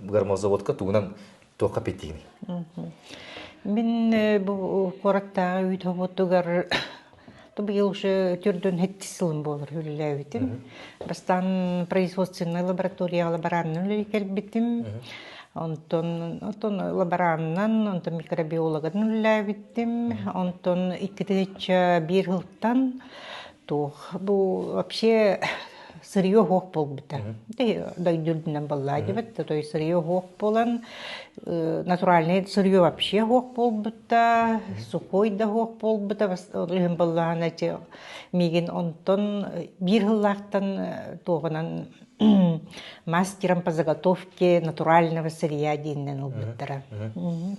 гормолзаводка тугунан туохха эппиэттиигиний? Мин бу куораттааҕы үүт хобуотугар быйыл уже төрдүн хэттис сылым буолар үлэлээбитим. Бастаан производственнай лабораторияҕа лаборанынан үлэлии кэлбитим. Онтон онтон лаборанынан, онтон микробиологынан үлэлээбитим. Онтон 2001 сылтан туох бу вообще сырье суох буолбута. Дойду үрдүнэн буоллаа диэбит, то есть сырье суох буолан натуральный сырье вообще суох буолбута, сухой да суох буолбута, иһин буоллаҕына эти миигин онтон биир сыллаахтан туоҕунан мастером по заготовке натурального сырья диэнинэн ылбыттара.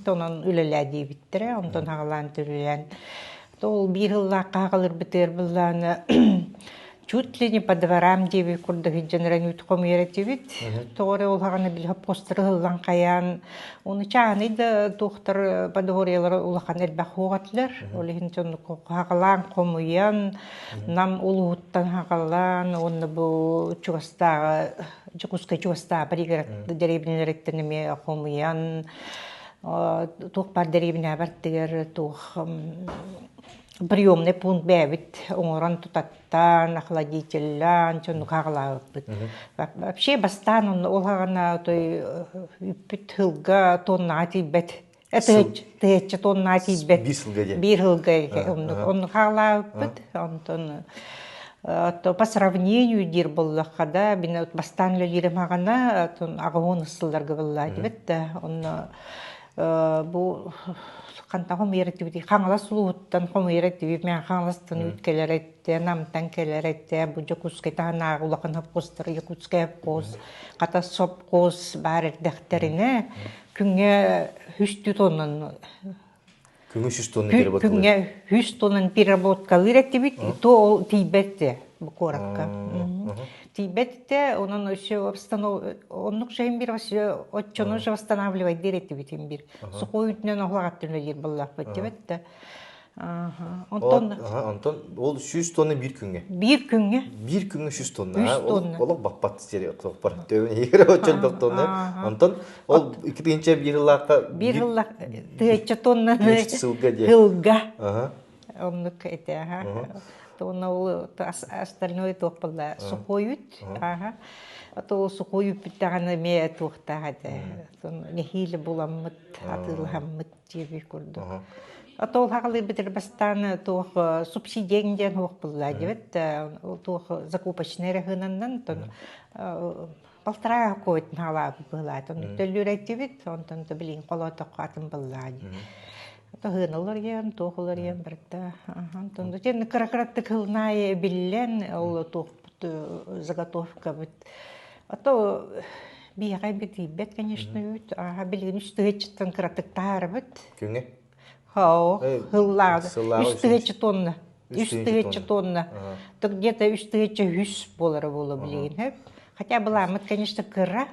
Онон үлэлээ диэбиттэрэ, онтон аҕалаан төлөөн Ол биир сыллаахха аҕалырбытыгар былаана чуть ли не по дворам диэбит курдук илдьэн үүт хомуйар этибит. Тоҕо эрэ ол хаҕана били хоппуостары ыллан хайаан, уну чааһынай да туохтар подворьелара улахан элбэх суох этилэр. Ол иһин дьоннук хаҕалаан хомуйан, Нам улууһуттан хаҕалаан уонна бу чугастааҕы Дьокуускай чугастааҕы пригород дэриэбинэлэриттэн эмиэ хомуйан туох баар дэриэбинэ бартыгар туох приемный пункт бэйэбит оҥорон тутаттаан, охладителлаан, дьонну хаҕалаабыппыт. Вообще бастаан онно ол хаҕана той үппүт сылга тоннаҕа тиийбэт. Тыһыаччы тоннаҕа тиийбэт. Биир сылга диэн. Биир сылга оннук оннук хаҕалаабыппыт. Онтон то по сравнению диир буоллахха да, мин бастаан үлэлиирим хаҕана аҕыһын сылларга буолла диэбит да, онно бу хантан хомуйар этибит Хаҥалас улууһуттан хомуйар этибит мен Хаҥаластан үүт кэлэр этэ Намтан кэлэр этэ бу Дьокуускай таһынааҕы улахан совхозтар Якутскай совхоз хата совхоз баар эрдэхтэринэ күҥҥэ үстүү тоннан Күҥҥэ 100 тонна переработкалыыр. Күҥҥэ 100 тоннан переработкалыыр этибит, то ол тиийбэт бу куоракка. Тиийбэт этэ, онон өссө оннук шайын бир оччону же восстанавливать диир этибит бир. Сухой үтүнэн оһлаҕаттын үлэлиир буоллахпыт дебет да. Онтон онтон ол 100 тонна биир күҥҥэ. Биир күҥҥэ. Биир күҥҥэ 100 тонна. Олох олох баппат сири тохпар. Төбөн иһигэр оччон тонна. Онтон Ол 2001 сыллаахха биир сыллаах тыһыынча тоннаны сылга диэн. Сылга. Оннук этэ аха. Тонна ол остальное туох буолла сухой үт. Аха. То сухой үппүт даҕаны эмиэ туохтаах этэ. Нэһиилэ буламмыт, атыылаһаммыт диэбит курдук. А то ол хаҕалыырбытыгар бастаан туох субсидия диэн суох буолла диэбит. Туох закупочный эрэ сыананнан Полтора какой-то наалаабыт быһылаат. Оннук төлүүр онтон да билигин холоотоххо атын быллаа дии. Тоһыын олоруйан, туох олоруйан барыта. Онтон да дьэ кыра-кыраттык хылнаайы биллэн, ол туохпут заготовкабыт. А то биһиэхэ битийбэт, конечно, үүт. Аха билигин үс тыһыынчаттан кыратык таһаарабыт. Күҥҥэ? Хоо, хыллаады. Үс тыһыынча тонна. Үс тыһыынча тонна. Так где-то үс тыһыынча үс буолара буолуо билигин. Хотя былааммыт, конечно, кыра.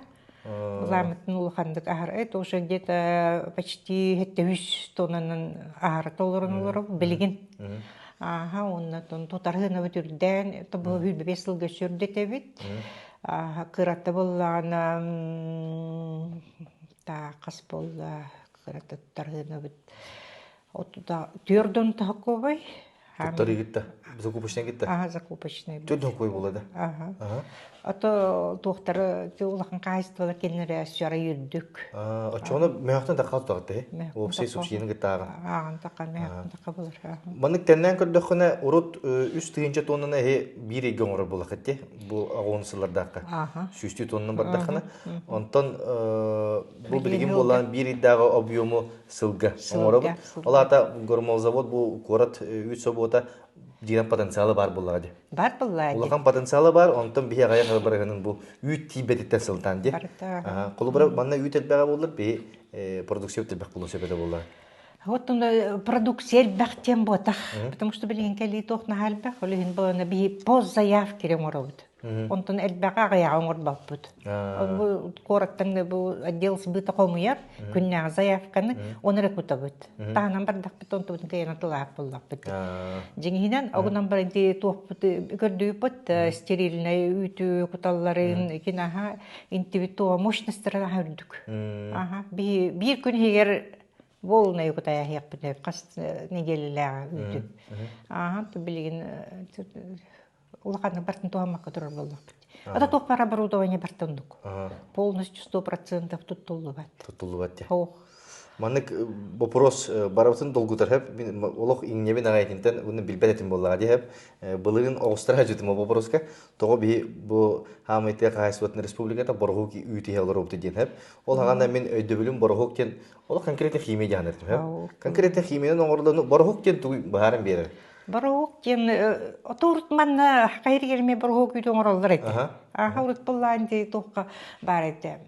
Былааммытын улаханнык аһар. Это уже где-то почти хэттэ үс тоннанан аһара толорон олоробут билигин. Ааха, онно тутарһынабыт үрдээн, тобу 25 сылга сүрдэтэбит. Ааха, кырата буоллаҕына таахас буолла, кырата тутарһынабыт. Отута түөрт он таһаккобай. Туттарыы кытта, закупочнай кытта. Ага, закупочный. Төрдөн кой була да. Ага. Ото туохтары улахан хаһайыстыбалар кинилэрэ сара үрдүк. Оччоҕуна мөһөхтөн тахха тутаҕыт Уопсай субсидияны кытта ааҕан. Ааҕан тахха мөһөхтөн тахха булар. Маннык тэннээн көрдөххүнэ урут 3 тыһыынча тоннаны эһи биир ыйга оҥорор буоллаххыт дии. Бу аҕуон сыллардаахха. Сүүстүү тоннаны бардаххына. Онтон бу билигин буолан биир ыйдааҕы объему сылга оҥоробут. Ол аата гормолзавод бу куорат үүт собуота диэн потенциала баар буоллаҕа дии. Бар буоллаҕа дии. Улахан потенциала бар, онтон биһи аҕайах барыһынан бу үүт тиийбэтиттэн сылтаан дии. Холобура манна үүт элбэҕэ буоллар биһи продукция элбэх буолуон сөп этэ буоллаҕа. Вот он продукция элбэх тем буотах, потому что билигин кэлии туох наһаа элбэх, ол иһин буолана биһи пост заявки оҥоробут. Онтон элбэҕи аҕыйаҕы оҥорбоппут. Бу куораттан бу отдел сбыта хомуйар күннээҕи заявканы оны эрэ кутабыт. Таһынан бардахпыт онтубутун кыайан атылаах буллахпыт. Дьиҥиһинэн огунан баран туохпут көрдүүппүт стерильнай үүтү куталларын икин аха интибит туоҕа мощностара аха үрдүк. Аха биир күн иһигэр буолунай кутайаһыахпыт хас неделялээҕи үүтү. Аха билигин улаханнык бартын туһаммакка турар буоллахпыт. Ата туох баар оборудование барта оннук. Полностью 100% туттуллубат. Туттуллубат дии. Ох. Маннык вопрос барыбытын долгутар хэп мин олох иҥнэбин аҕай итинтэн уонна билбэт этим буоллаҕа дии хэп былырыын оҕустара дьүтүм вопроска тоҕо биһи бу хаамай тыа хаһаайыстыбатын республиката бороһуок үүт иһэ олоробут диэн хэп ол хаҕана мин өйдөбүлүм бороһуок диэн олох конкретно химия диэн этим хэп конкретно химиянан оҥоруллан бороһуок диэн тугу быһааран биэрэр Боруок диэн ото урут манна хайыр эмиэ боруок үүтү оҥороллор этэ. Аха урут буллаан дии туохха баар этэ.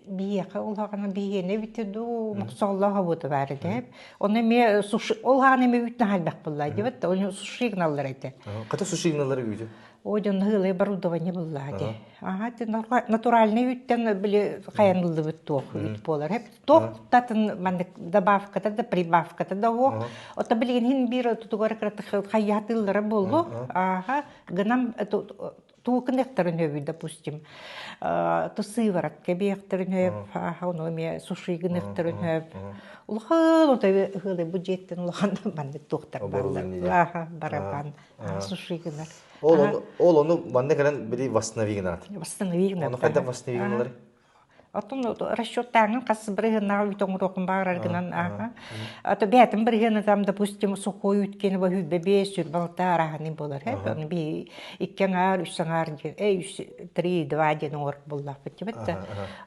Биһиэхэ ол хаҕана биһиэнэ эбитэ дуу мохсоҕоллоох обуота баар этэ. Ону эмиэ суши ол хаҕана эмиэ үүт наһаа элбэх буллаа диэбит ону суши гыналлар этэ. Хата суши гыналлар үүтү? О дьон ыһыылай оборудование буллаа дии. Аха натуральный үүттэн били хайаныллыбыт туох үүт буолар. Туох татын маннык добавката да прибавката да уох. Ото билигин хин биир тутугар кыратык хайяатыыллара буоллу. Ааха гынан туукыныктарын өбүй допустим. То сыворотка биэхтерин өп, ааха ону эмиэ суши гыныктарын өп. Улахан ото ыһыылай бу дьиэттэн улахан маннык туохтар бааллар. Ааха барабан суши гынар. Ол ону ол ону манна кэлэн били восстанови гынаат. Восстанови гынар. Ону хайдах восстанови гыналар? Оттон расчеттааҥҥын хас бырыһыаннаҕа үүт оҥоруоххун баҕарар гынан ааха. А то бэйэтин бырыһыана там, допустим, сухой үүт киэнэ бу сүүрбэ биэс, сүүрбэ алта арааһынай буолар. Ону би икки аҥаар, үс аҥаар диэн, эй, үс, три, два диэн оҥорор буоллахпыт дибит да.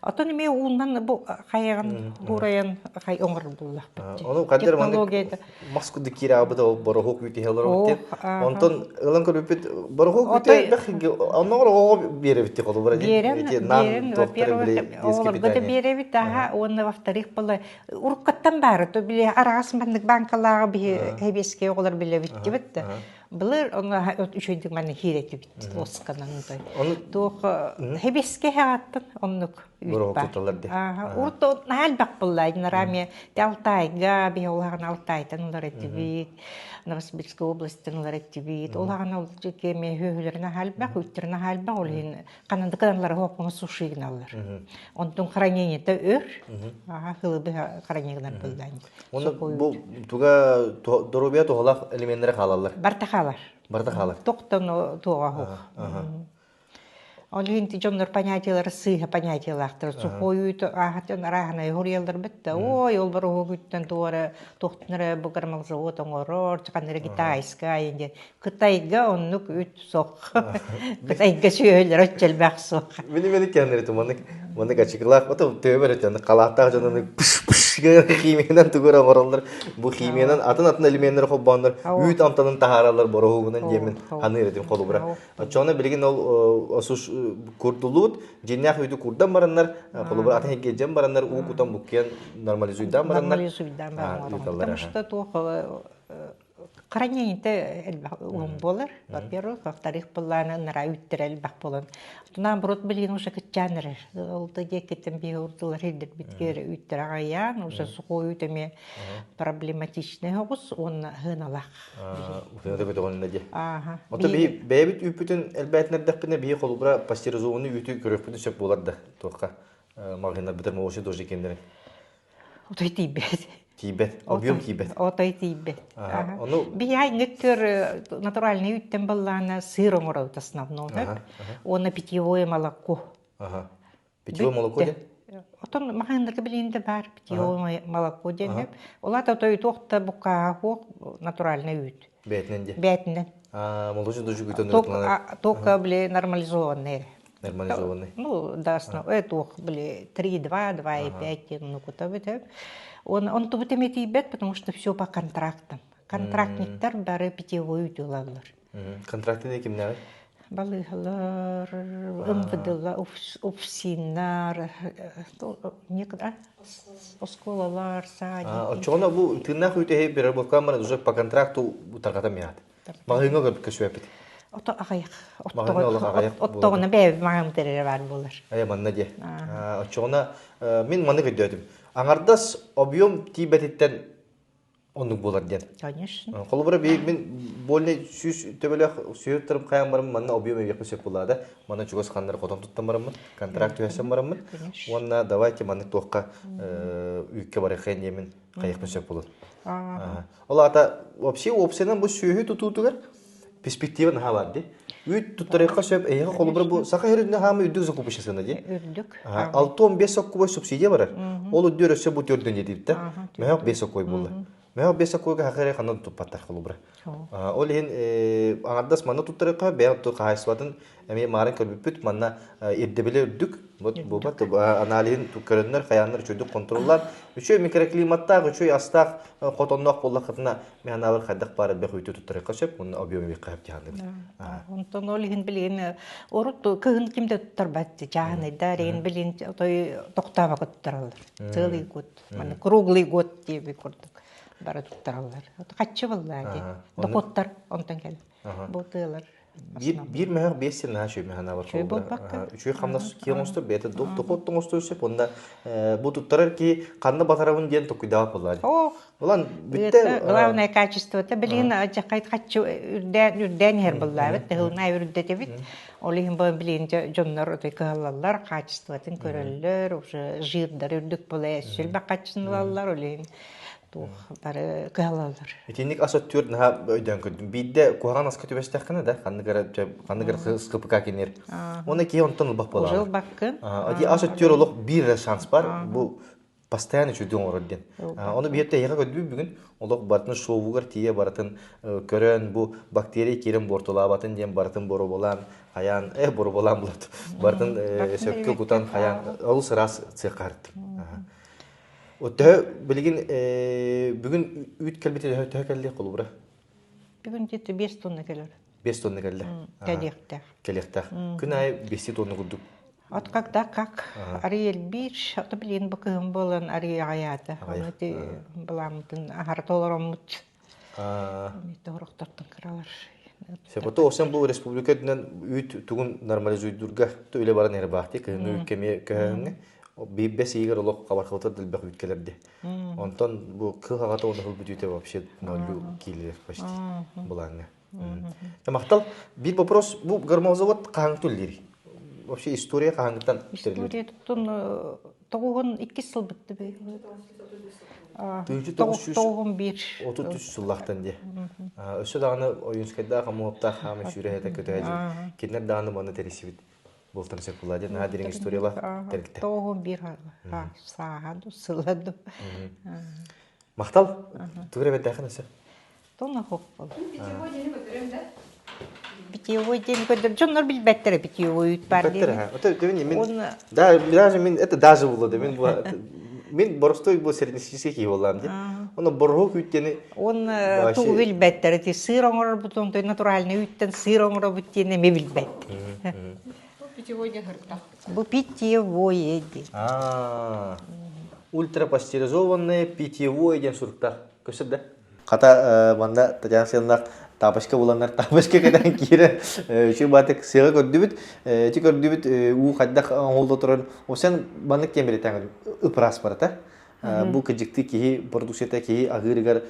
Оттон эмиэ уунан бу хайаҕын хуурайан хай оҥорор буоллахпыт. Ону хаддер маннык мас курдук киирэ аабыта ол бороһуок үүт иһэ олоробут диэн. Онтон ылан көрбүппүт бороһуок үүтэ элбэх онноҕор оҕоҕо биэрэбит дии холобура Биэрэн, биэрэн, во-первых, оҕолорго да биэрэбит, аха, уонна во-вторых, была уруккаттан баара, то били араас маннык банкалааҕы биһи хэбиэскэй оҕолор билэбит дибит да. Былыр ону үчүгэйдик манна хиирэтибит лосканан той. Туох хэбиэскэй хааттан оннук Бороһуок тутталлар дии. Урут наһаа элбэх буолла. Раме Алтайга, биһи улахан Алтайтан ылар этибит, Новосибирскай областан ылар этибит. Улахан ол кеме хөһүлэрин наһаа элбэх, үттэрин наһаа элбэх, ол иһин ханан кыналлар хооппуҥа суши гыналлар. Онтун хранениета өр, хылыбы хранение гынар буоллаан. Онно бу туга доруобуйа туһалаах элеменнere хаалаллар. Барта хаалар. Барта хаалар. Тоқтон туоға хух. Ол иһин дьоннор понятиелара сыыһа понятиелаахтар. Сухой үүт ааһатын арааһынай хоруйаллар битта. Ой, ол бар уһугуттан туора туохтан эрэ бу гормолзавод оҥорор, ханна эрэ китайскай диэн. Кытайга оннук үүт суох. Кытайга сүөһүлэр оччо элбэх суох. Мини мени кэннери маннык маннык ачыкылаах ото төбө эрэ халааттаах дьону пыш пыш химиянан тугу эрэ оҥороллор. Бу химиянан атын атын элеменнери холбооннор үүт амтанын таһаараллар бороһугунан диэмин ханыыр этим холобура. Оччоҕуна билигин ол осуш курдулуут, дьиҥнээх үүтү курдан бараннар, холобур атын дьэн бараннар уу кутан буккуйан нормализуйдаан бараннар. Нормализуйдаан баран Потому что туох хранение элбэх уһун буолар. Во-первых, во-вторых, былааны нара үүттэр элбэх буолан. Наоборот, билигин уже кытчаан эрэр. Ол да диэкиттэн биһи урдулар хирдэрбитгэр үүттэр аҕайаан, уже сухой үүт эмиэ проблематичный оҕус уонна хыналах. Утуйа көтөҕүннэ дии. Ото биһи бэйэбит үүппүтүн элбээтинэрдэхпинэ биһи холобура пастеризованный үүтү көрүөхпүтүн сөп буолар да туохха маҕаһыыннарбытыгар молочный тоже киэннэрин. Утуй тиийбэт. Тиийбэт, объем тиийбэт. Отой тиийбэт. Ага. Ону Биһиги төр натуральный үүттэн баллаана сыр оҥоробут основном. Уонна питьевое молоко. Ага. Питьевое молоко диэн? Отон маҕаһыыннарга билигин да баар питьевое молоко диэн. Ол аата той туох да буккааһа суох натуральный үүт. Бээтинэн диэн? Бээтинэн. А, молочный дождь Только, били, нормализованный. Нормализованный. Ну, да, туох, били, 3,2, 2,5, ну, кута бит. Он, он тубут эме тиийбэт, потому что все по контрактам. Контрактниктар бары питьевой үүтү ылаллар. Контракты кимнээҕий? Балыыһалар, МВДлар, УФСИНнар, оскуолалар, садики. Оччоҕуна бу тыыннаах үүтэһи переработкаан баран уже по контракту тарҕатан миһаат. Маҕаһыыҥҥа көсүөппүт. Ото аҕыйах. Маҕаһыыҥҥа олох аҕыйах Оттоҕуна бэйэбит маҕаһыыммыт эрэ баар буолар. Айа манна диэ. Оччоҕуна мин маннык өйдөөтүм. Аҥардас объем тиийбэтиттэн оннук буолар диэн. Конечно. Холобура биһиги мин больный сүүс төбөлөөх сүүрүк хайан барым манна объем эбиэхпин сөп буоллаада. Манна чугас ханнары хотон туттан бараммын, контракт түһэрсэн бараммын. Уонна давайте маннык туохха үүккэ барыаххайын диэмин хайыахпын сөп буолар. Ол аата вообще уопсайынан бу сүөһү тутуутугар перспектива наһаа бар дии. Үүт туттарыахха сөп, эйиэхэ холобура бу саха сирин хаама үрдүк закупочная сыана дии. Үрдүк. 65 соккубай субсидия барар. Ол үрдүөр өссө бу төрдөн диэбит да. Мөһөх 5 соккубай буолла. Мөһөх 5 соккубайга хаха эрэ ханна туппаттар холобура. Ол иһин аҥардас манна туттарыахха бэйэ хаһаайыстыбатын эмиэ маарын көрбүппүт манна ирдэбилэ үрдүк. Вот буолбат аналиһын көрөннөр хайааннар үчүгдүк контроллар. Үчүгэй микроклиматтаах, үчүгэй астаах хотонноох буоллаххытына Мен анаабар хайдах баар элбэх үүтү туттарыахха сөп, уонна объем эбиэххэ сөп дьаһанныбыт. Онтон ол иһин билигин урут кыһын ким да туттарбат чааһынайдар иһин билигин отой тохтообокко туттараллар. Целый год, маны круглый год диэби курдук бары туттараллар. Хаччы буоллаа дии. Дохуоттар онтон кэл. Бу тыалар Биир биир мөһөх биэс сир наһаа үчүгэй мөһөнө бар Үчүгэй буолбакка. Үчүгэй хамнас киэҥ оҥостор бэйэтэ дохуот оҥостор сөп уонна бу туттарар киһи ханна батарабын диэн толкуйдаабат буоллаа. Оо, Улан бүттэ главное качествота билигин дьахайт хаччы үрдээн үрдээн иһэр буоллаабыт тыһылнай үрдэтибит. Ол иһин бу билигин дьоннор отой кыһаллаллар качествотын көрөллөр уже жирдар үрдүк була сүлбэх хаччын ылаллар ол иһин туох бары кыһалаллар. Итинник ас өттүгэр наһаа өйдөөн көрдүм. Биирдэ куһаҕан аска түбэстэххинэ да, ханнык эрэ ханнык эрэ СКПК киниэр. Уонна киһи онтон ылбах буолар. Уже ылбаккын. Ити ас өттүгэр олох биир эрэ шанс бар. Бу постоянно үчүгэй оҥорор диэн. Ону биһиэхэ эһиэхэ көрдүүбүт бүгүн олох барытын шоугар тиийэ барытын көрөн бу бактерия киирэн буортулаабатын диэн барытын боруобалаан хайаан э боруобалаан булат барытын сөпкө кутан хайаан олус ыраас цехха харыттым. Төһө билигин бүгүн үүт кэлбитэ төһө төһө кэлли холобура? Бүгүн где-то 5 тонна кэлэр. 5 тонна кэллэ. Кэлиэхтээх. Кэлиэхтээх. Күн аайы 5 тонна курдук. От когда как Ариэль Бич, ото билин бу кыһын буолан Ариэ аҕайаата. Ону ити былааммытын аһара толороммут. Тоһорохтортон кыралар. Сепото осен бу республика үрдүнэн үүт тугун нормализуйдурга үлэ баран иһэр баахти кыһыҥҥы үүккэ эмиэ көһөһүҥҥэ биир бэс ыйыгар олох хабархабытар да элбэх үүт кэлэрди. Онтон бу кыл аҕата уонна ылбыт үүтэ вообще ноллю киилилэр почти былааҥҥа. Махтал. Биир вопрос бу гормозавод хаһааҥҥыта үлэлиирий? Вообще история хаһааҥҥыттан История туттун тоҕуһун иккис сыл бытты Тоҕуһун биир. 33 сыллаахтан дии. Өссө даҕаны Ойуунскайдаах Амуоптаах хаама сүүрэ этэ көтөһө Кинилэр даҕаны манна тэрийсибит буолтан сөп буолла диэн наһаа дириҥ историялаах тэрилтэ. Тоҕуһун биир сааһа ду сыла ду. Махтал. Тугу эрэ бэрдээхин өссө. Тоҥо хоппол. Питьевой диэни көдөр. Дьоннор билбэттэрэ питьевой үүт бар диэни. Бэттэр мин да даже мин это даже было да мин мин боростой бу среднестатистический киһи буоллаам дии. Оны борһуок үүт диэни Он тугу билбэттэр ити сыр оҥорорбут онтон натуральный үүттэн сыр оҥоробут диэни эмиэ билбэт. Бу питьевой диэн һыртах. Бу питьевое диэн. Ультрапастеризованное питьевое диэн суруктаах. Көстөр да? Хата манна Татьяна Семеновна тапочка буланнар тапочка кэтэн киирэн үчүгэй баатык сыаҕа көрдүбүт. Ити көрдүбүт уу хайдах оҥоһулла турарын. Осен маннык киэн бэлиэтээн ыпыраас барата. Бу кыдьыктыы киһи продукцията киһи аһыырыгар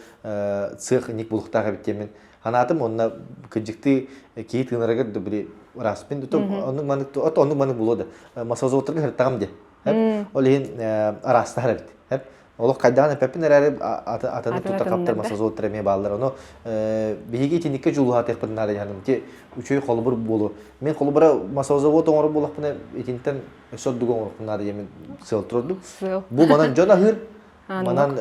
цех ник булуктаах эбит диэммин ханаатым уонна кыдьыктыы киһи тыынарыгар да били ыраспын оннук маннык оннук маннык булуо да массазоттарга сырыттаҕым диэ. Ол иһин араастаһар эбит. Олох хайдаҕын эппэппин эрээри атыны тута хаптар массазоттар эмиэ бааллар. Ону биһиги итинникке дьулуһаатыахпытын наада дьаһаным. Ити үчүгэй холобур буолу. Мин холобура массазовод оҥорор буоллахпына итинтэн өссө ордук оҥоруохпун наада диэн сыал турдум. Бу манан дьон аһыыр, манан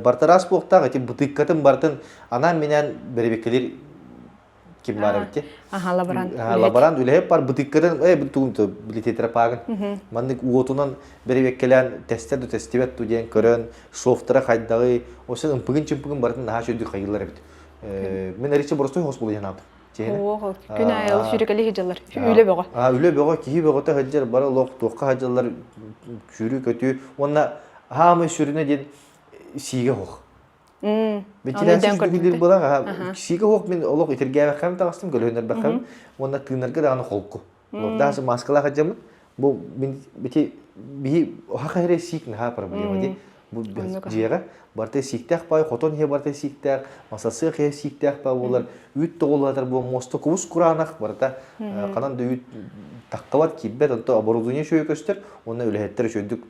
бартараас буохтаах ити бытыыккатын барытын анаан-минээн бэрэбиэккэлиир ким баар эбит Аха, лаборант. Лаборант үлэһит бар бытыыккатын э тугун то билитетера-паагын. Маннык уотунан бэрэбиэккэлээн тестер да тестибэт ту диэн көрөн шофтара хайдаҕый осын ымпыгын-чымпыгын барытын наһаа үчүгэй хайыылар эбит. Мин эриччэ боростуой хос буолуйан ааппын. Оо, күн аайы ол сүүрэкэлии сылдьаллар. Үлэ бөҕө. Үлэ бөҕө, киһи бөҕөтө сылдьар, бары олох туохха сылдьаллар, сүүрүү-көтүү. Уонна хаамай сүрүнэ диэн сиигэ оһох. Вентиляция үчүгэй буолар. Сиигэ оһох мин олох итиргээбэххэм таҕыстым, көлөһүннэрбэххэм. Уонна тыынарга даҕаны холку. Даасы маскалаах сылдьаммын. Бу мин бити биһи хаха эрэ сиик наһаа проблема ди. Бу дьиэҕэ барыта сииктээх баай, хотон иһэ барыта сииктээх, масасыах иһэ сииктээх баай буолар, үүт тоҕуллатар бу муоста кубус кураанах барыта ханан да үүт таххабат киирбэт, онто оборудование үчүгэй көстөр, уонна үлэһиттэр үчүгэйдик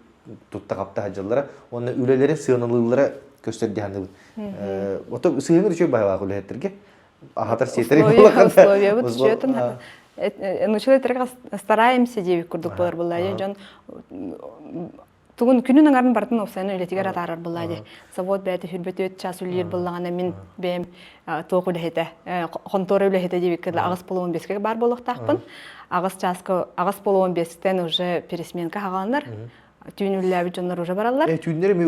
тутта-хапта сылдьаллара, уонна үлэлэрин сыаналыыллара көстөр дии саныыбын. Ото сыһыаҥҥыт үчүгэй баһылаах үлэһиттэргэ аһатар сиэтэр Условиябыт үчүгэй Научилай стараемся диэбит курдук болар булла дьон тугун күнүн аҥарын барытын уопсайынан үлэтигэр атаарар булла дии. Завод бэйэтэ хүрбөтүөт час үлэлиир буллаҕына мин бэйэм туох үлэһитэ хонтуора үлэһитэ диэбиккэ аҕыс полуон бэскэ баар буолуохтаахпын. Аҕыс чааска аҕыс полуон бэстэн уже пересменка хаҕаланар. Түүн үлэлээбит дьоннор уже бараллар. Түүннэри ми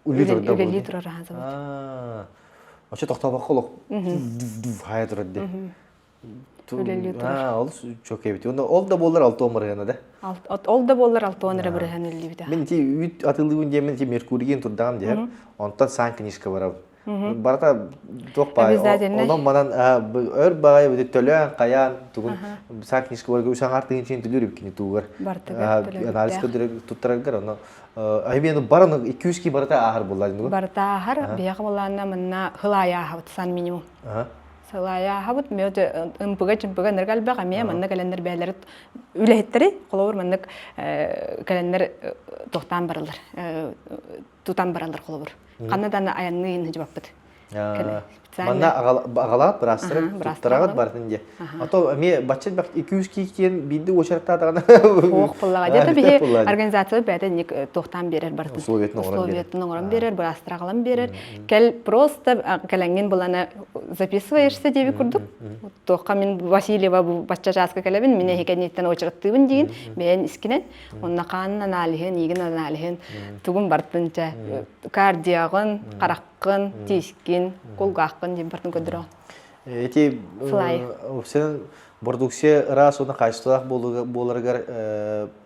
үлэлии турар ахан завод. Очо тохтообокко олох хайа турар дии. Үлэлии турар. Олус чөкө эбит. Ол да буоллар алтуон бырыһыана да. Ол да буоллар алтуон эрэ бырыһыан үллүүбүтэ. Мин ити үүт атылыыбын диэммин ити Меркурийин турдаҕым диһэр. Онтон сан книжка барабын. Барата туох баай онон манан өр баҕайы бити төлөөн хайаан тугун сан книжка барга үс аҥаар тыһыынчын төлүүр эбиккини туугар анализ туттараргар ону айбиэну баран 200 ки барыта ааһар буолла Барыта ааһар биһиэхэ буоллаанна манна хыл аайы ааһабыт сан минимум Салайааһабыт мөт ымпыга-чымпыга нырга элбэх эмиэ манна кэлэннэр бэйэлэри үлэһиттэри холобур маннык кэлэннэр тохтоон бараллар тутан бараллар холобур ханна даҕаны айанныы сылдьыбаппыт Манна аҕалаат быраастары туттараҕыт бартын диye. А то эмиэ бачча элбэх 200 киһи биирдэ уочараттаатаҕына Ох буоллаҕа. Дьэ биһи организация бэйэтэ ник туохтаан биэрэр бартын. Условиятын оҥорон биэрэр. Условиятын оҥорон биэрэр, быраастар аҕалан биэрэр. Кэл просто кэлэҥҥин булана записываешься диэби курдук. Туохха мин Васильева бу бачча чааска кэлэбин, мин эһи кэнниттэн очераттыыбын диин, бэйэн искинэн. Онно хаанын аналиһын, иигин аналиһын, тугун бартын чэ, кардиаҕын, хараххын, тиискин, кулгааххын диэн бартын көрдөрөҕүн. Эти сен продукция ыраас уонна хаачыстыбалаах буоларыгар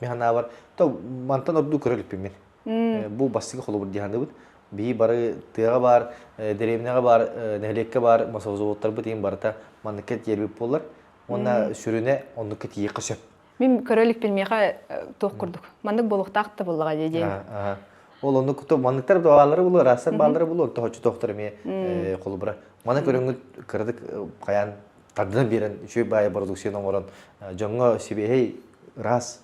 мин санаабар то мантан ордук көрө иликпин мин. Бу бастакы холобур дии саныыбыт. Биһи бары тыаҕа баар, дэриэбинэҕэ баар, нэһилиэккэ баар маслозаводтарбыт иһин барыта манныкка тиэрбит буоллар. Уонна сүрүнэ оннукка тиийиэххэ сөп. Мин көрө иликпин миэхэ туох курдук. Маннык буолуохтаах да буоллаҕа дии диэн. Ол оннук манныктар бааллара булуо, ыраастар бааллара булуо, онто тохтор эмиэ холобура. Маны көрөҥҥүт кыратык хайаан тардынан биэрэн үчүгэй баайы продукцияны оҥорон дьоҥҥо сибиэһэй ыраас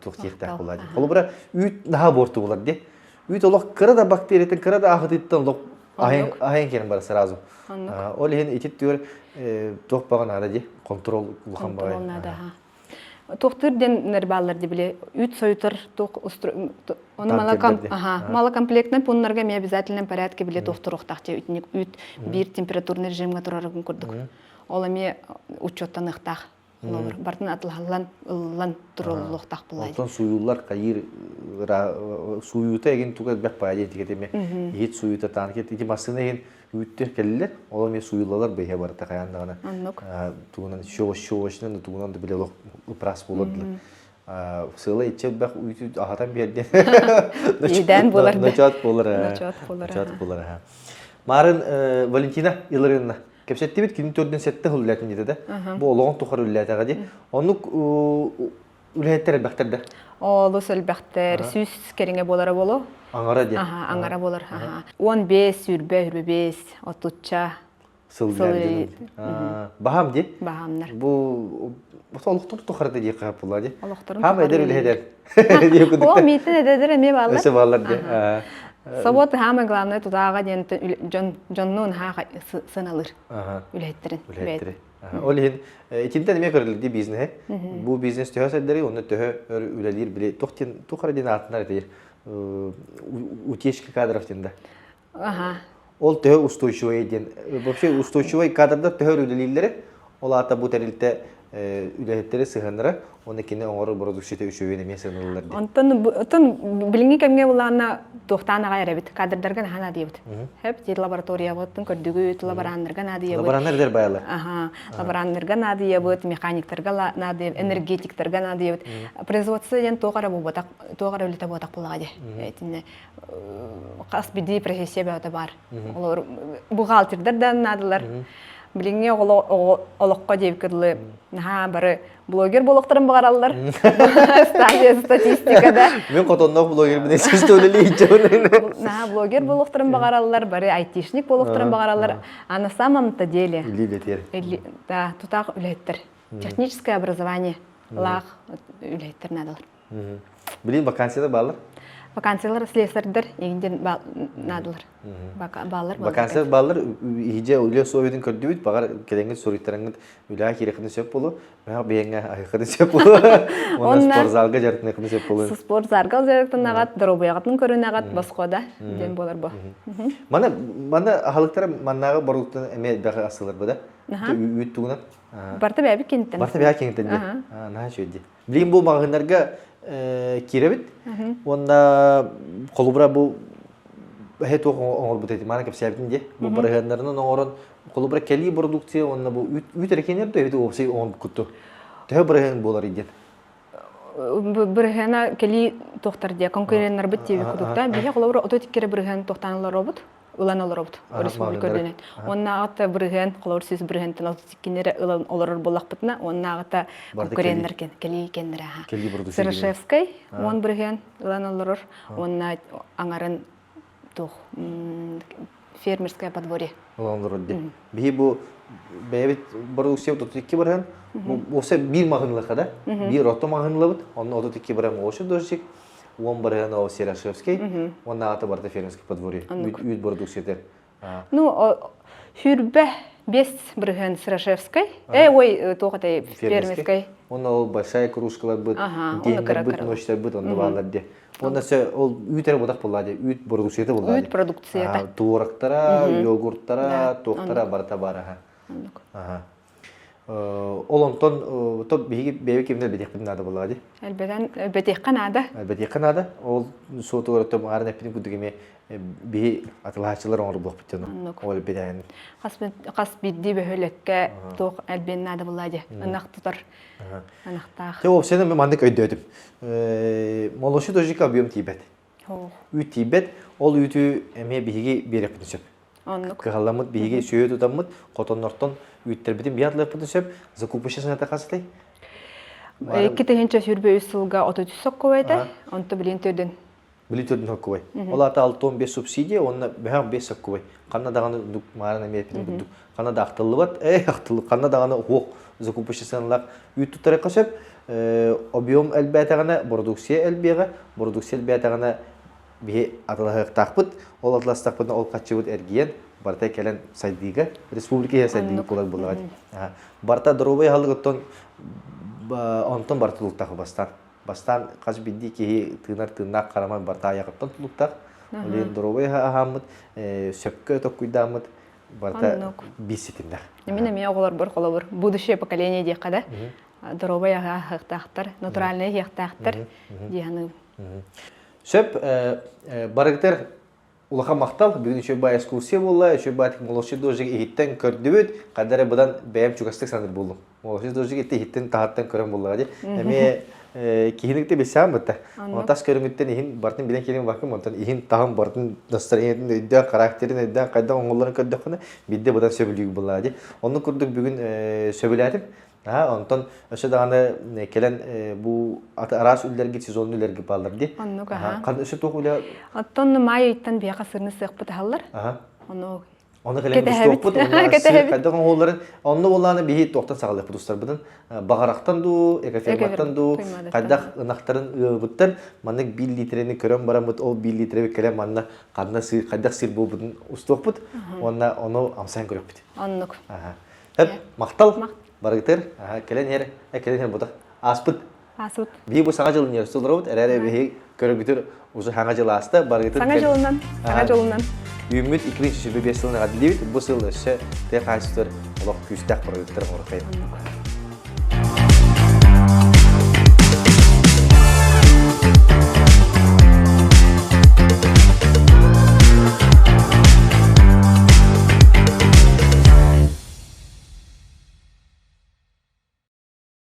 туох диэхтээх буолла дии. Холобура үүт наһаа буорту булар дии. Үүт олох кыра да бактериятын кыра да аһытыыттан олох аһайан киирэн барар сразу. Ол иһин ити түөр туох баҕа наада дии. Контрол улахан баҕайы. наада. Туохтуур диэн бааллар дии били үүт сойутар туох Ону малокомплектный пуннарга эмиэ обязательном порядке били туохтуруохтаах дии үүт биир температурный режимҥэ турарын курдук. Ол эмиэ учуоттаныахтаах. Холобур, бартын атылаһыллан, ыллан туруллуохтаах буолла. Онтон сууйуллар хайыыр сууйуута эгин туга элбэх баайа диэн тигет эми иһит сууйуута таан ити массыына иһин үүттэр кэллилэр ол эмиэ сууйуллалар бэйэ барыта хайаан даҕаны Оннук. тугунан щелочнан да тугунан да биле олох ыпраас буолар дылы сыала иччэ элбэх үүтү аһатан биэрдин Идээн буолар ночоот буолар ночоот буолар ночоот буолар Марын Валентина Илларионовна кэпсэттибит күнү төрдүн сэттэ сыл үлээтин диэтэ да бу олоҕун тухары үлэлээтэҕэ дии оннук үлэһиттэр элбэхтэр да Олус элбэхтэр сүүс кэриҥэ буолара буолуо аҥара диэн аҥара буолар 15 сүүрбэ 25 отучча сыл баһаам дии баһаамнар бу олохторун тухары да диэххэ буолла дии олохторун хаама эдэр үлэһитэр О, миитин эдэр эмиэ бааллар өссө бааллар дии. Собот самое главное тутааҕа диэн дьон дьоннуун наһаа сыаналыыр үлэһиттэрин. Үлэһиттэри. Ол иһин итинтэн эмиэ көрүллүү бизнеһи. Бу бизнес төһө сайдары, онно төһө өр үлэлиир били туох диэн туох эрэ диэн аатынар этир. Утечка кадров диэн да. Аха. Ол төһө устойчивый диэн. Вообще устойчивый кадрдар төһө өр үлэлииллэри, ол аата бу тэрилтэ үлэһиттэри сыһыаннара, уонна кини оҥорор бородууксуйата үчүгэйин эмиэ сыаналыыллар диэн. Онтон оттон билиҥҥи кэмҥэ булаанна туохтаан аҕай эрэбит, кадрдарга наһаа наадыйабыт. Хөп, дии лабораториябытын көрдүгүт, лабораннарга наадыйабыт. Лабораннар эдэр байалар. Аха, лабораннарга наадыйабыт, механиктарга наадыйабыт, энергетиктарга наадыйабыт. Производство диэн туох эрэ буолбатах, туох эрэ үлэтэ буолбатах буоллаҕа дии. Итиннэ хас биирдии профессия бөҕөтө баар. Олор бухгалтердар да наадалар. Билиҥҥи олоххо диэбиккэ дылы наһаа бары блогер буолуохтарын баҕараллар. Стадия статистика да. Мин хотонноох блогербин эсэс төлөлүү Наһаа блогер буолуохтарын баҕараллар, бары айтишник буолуохтарын баҕараллар. А на самом-то деле да, тутаах үлэһиттэр. Техническое образование лаах үлэһиттэр наадалар. Билин вакансиялар бааллар? Вакансиялар слесардар иҥден наадалар. Бааллар. Вакансиялар бааллар. Иһдьэ үлэ условиятын көрдүбүт. Баҕар кэлэҥҥит суруйтараңҥыт үлэҕэ киирэххитин сөп буолуо. Мэх бэйэҥҥэ аһыаххытын сөп буолуо. Уонна спортзалга дьарыктаныаххытын сөп буолуо. Спортзалга дьарыктанаҕат, доруобуйаҕытын көрүнэҕит, босхо да диэн буолар бу. Мана мана аһылыктара маннааҕы бородууктан эмиэ элбэх асылар бу да. Үүт тугунан. Барта бэйэбит киниттэн. Барта бэйэ киниттэн дии. Наһаа үчүгэй дии. Билигин бу маҕаһыыннарга киирэбит уонна холобура бу эһэ туох оҥорбут этим маана кэпсээбитим дии. Бу барыһыаннарынан оҥорон холобура кэлии продукция уонна бу үүт эрэ киэнэр да эбит уопсай оҥорбуккутту. Төһө бырыһыан буолар диэн? Бырыһыана кэлии туохтар диэ конкуреннарбыт диэбит курдук биһи холобура 32 бырыһыан туохтаан олоробут ылан олоробут республика үрдүнэн. Уоннааҕыта бырыһыан, холобур сүүс бырыһыантан 32 эрэ ылан олорор буоллахпытына, уоннааҕыта конкуреннар кэлии кэннэрэ аха. Сырошевскай 10 бырыһыан ылан олорор, уонна аҥарын туох фермерское подворье. Ылан олорор дии. Биһи бу бэйэбит бородууксуйабыт 32 бырыһыан, бу уопсай биир маҕаһыынлаха да, биир орто маҕаһыынлабыт, онно 32 бырыһыан молочный дождик, 10 барыһан ол Серашевский, уонна аата барыта фермерский подворье, үүт бородууксуйата. Ну, сүүрбэ биэс бырыһыан Серашевскай, э, ой, туох этэй, фермерскай. Уонна ол большая кружкаларбыт, диэннэрбит, ночтарбыт онно бааллар дии. Уонна сө ол үүт эрэ бодах буолла дии, үүт бородууксуйата буолла Үүт продукцията. Туорактара, йогурттара, туохтара барыта баар аха. Аха. Ол онтон то биһиги бэйэбит кимнэр бэтиэхпит наада буоллаҕа дии. Элбэтэн элбэтиэххэ наада. Элбэтиэххэ наада. Ол суотугар өттө арын эппитин курдук эмиэ биһи атылааччылар оҥорбуохпут дьону. Ол элбэтээһин. Хас хас биирдии бөһүөлэккэ туох элбиэн наада буоллаа дии. Ынах тутар ынахтаах. Те вообще мен маннык өйдөөтүм. Молочный дождик объем тиийбэт. Үүт тиийбэт. Ол үүтү эмиэ биһиги биэрэхпитин сөп. Оннук. Кыһалламмыт биһиги сүөһү тутаммыт, хотоннортон үүттэрбитин биһи атылыахпытын сөп. Закупочный сыната хасытай? 2023 сылга 33 соккубай этэ. Онто билин төрдүн. Билин төрдүн соккубай. Ол аата 65 субсидия, уонна бөһөх 5 соккубай. Ханна даҕаны дук маарын эмиэ эппитин курдук. Ханна да ахтыллыбат, э ахтыллы, ханна даҕаны уһуох закупочный сыаналаах үүт туттарыахха сөп. Объем элбээтэҕинэ бородууксуйа элбиэҕэ, бородууксуйа элбээтэҕинэ биһи атылаһыахтаахпыт, ол атыластахпытына ол хаччыбыт эргийэн барыта кэлэн сайдыыга, республика иһэ сайдыыга кулар буоллаҕа дии. Барыта доруобай аһылык оттон онтон барыта тулуктаах бастаан. Бастаан хас биирдии киһи тыынар тыыннаах харамай барыта айаҕыттан тулуктаах. Ол иһин доруобай аһааммыт, сөпкө токкуйдааммыт барыта биир ситимнээх. Мин эмиэ оҕолорбор холобур будущее поколение диэххэ да доруобай аһыахтаахтар, натуральнай иһиэхтээхтэр дии саныыбын. Сөп, барыгытыр улахан махтал. Бүгүн үчүгэй баай экскурсия буолла. Үчүгэй баай молочный дождик иһиттэн көрдүбүт. Ханна эрэ быдан бэйэм чугастык саныыр буоллум. Молочный дождик итти иһиттэн таһаттан көрөн буоллаҕа дии. Эмиэ киһини кытта билсэҕин бытта. Тас көрүҥүттэн иһин бартын билэн киирэн бакым, онтон иһин таһын бартын настроениетын өйдөөн, характерын өйдөөн, хайдах оҥоллорун көрдөххүнэ, биирдэ быдан сөбүлүүр буоллаҕа дии. Оннук курдук бүгүн сөбүлээтим. Аа, онтон өссө даҕаны кэлэн бу араас үллэргит сезонный үлэргит бааллар дии. Оннук аха. Хан өссө туох үлэ Оттон маай ыйтан биһиэхэ сырны сыахпыт аһаллар. Аха. Ону. Оны кэлэн устуохпут, уонна сыр хайдах оҥоһулларын, онно буоллаҕына биһи туохтан саҕалыахпыт устарбытын, баҕарахтан дуу, экоферматтан дуу, хайдах ынахтарын ыабыттан, маннык биир лиитэрэни көрөн бараммыт, ол биир лиитэрэбит кэлэн манна ханна сыр, хайдах сыр буолбутун устуохпут, уонна ону амсайан көрүөхпүт. Оннук. Хөп, махтал барыгытыр, кэлэн иһэр, кэлэн иһэр бутах ааспыт Аасыт. Биһи бу саҥа дьылын ерсө олоробут, эрээри биһи көрөгүтүр уже саҥа дьыл ааста, барыгытын Саҥа дьылынан, саҥа дьылынан. Үүммүт 2025 сылын эҕэрдэлиибит. Бу сыл өссө тыа хаһаайыстыбатыгар олох күүстээх продуктар оҥороххайын.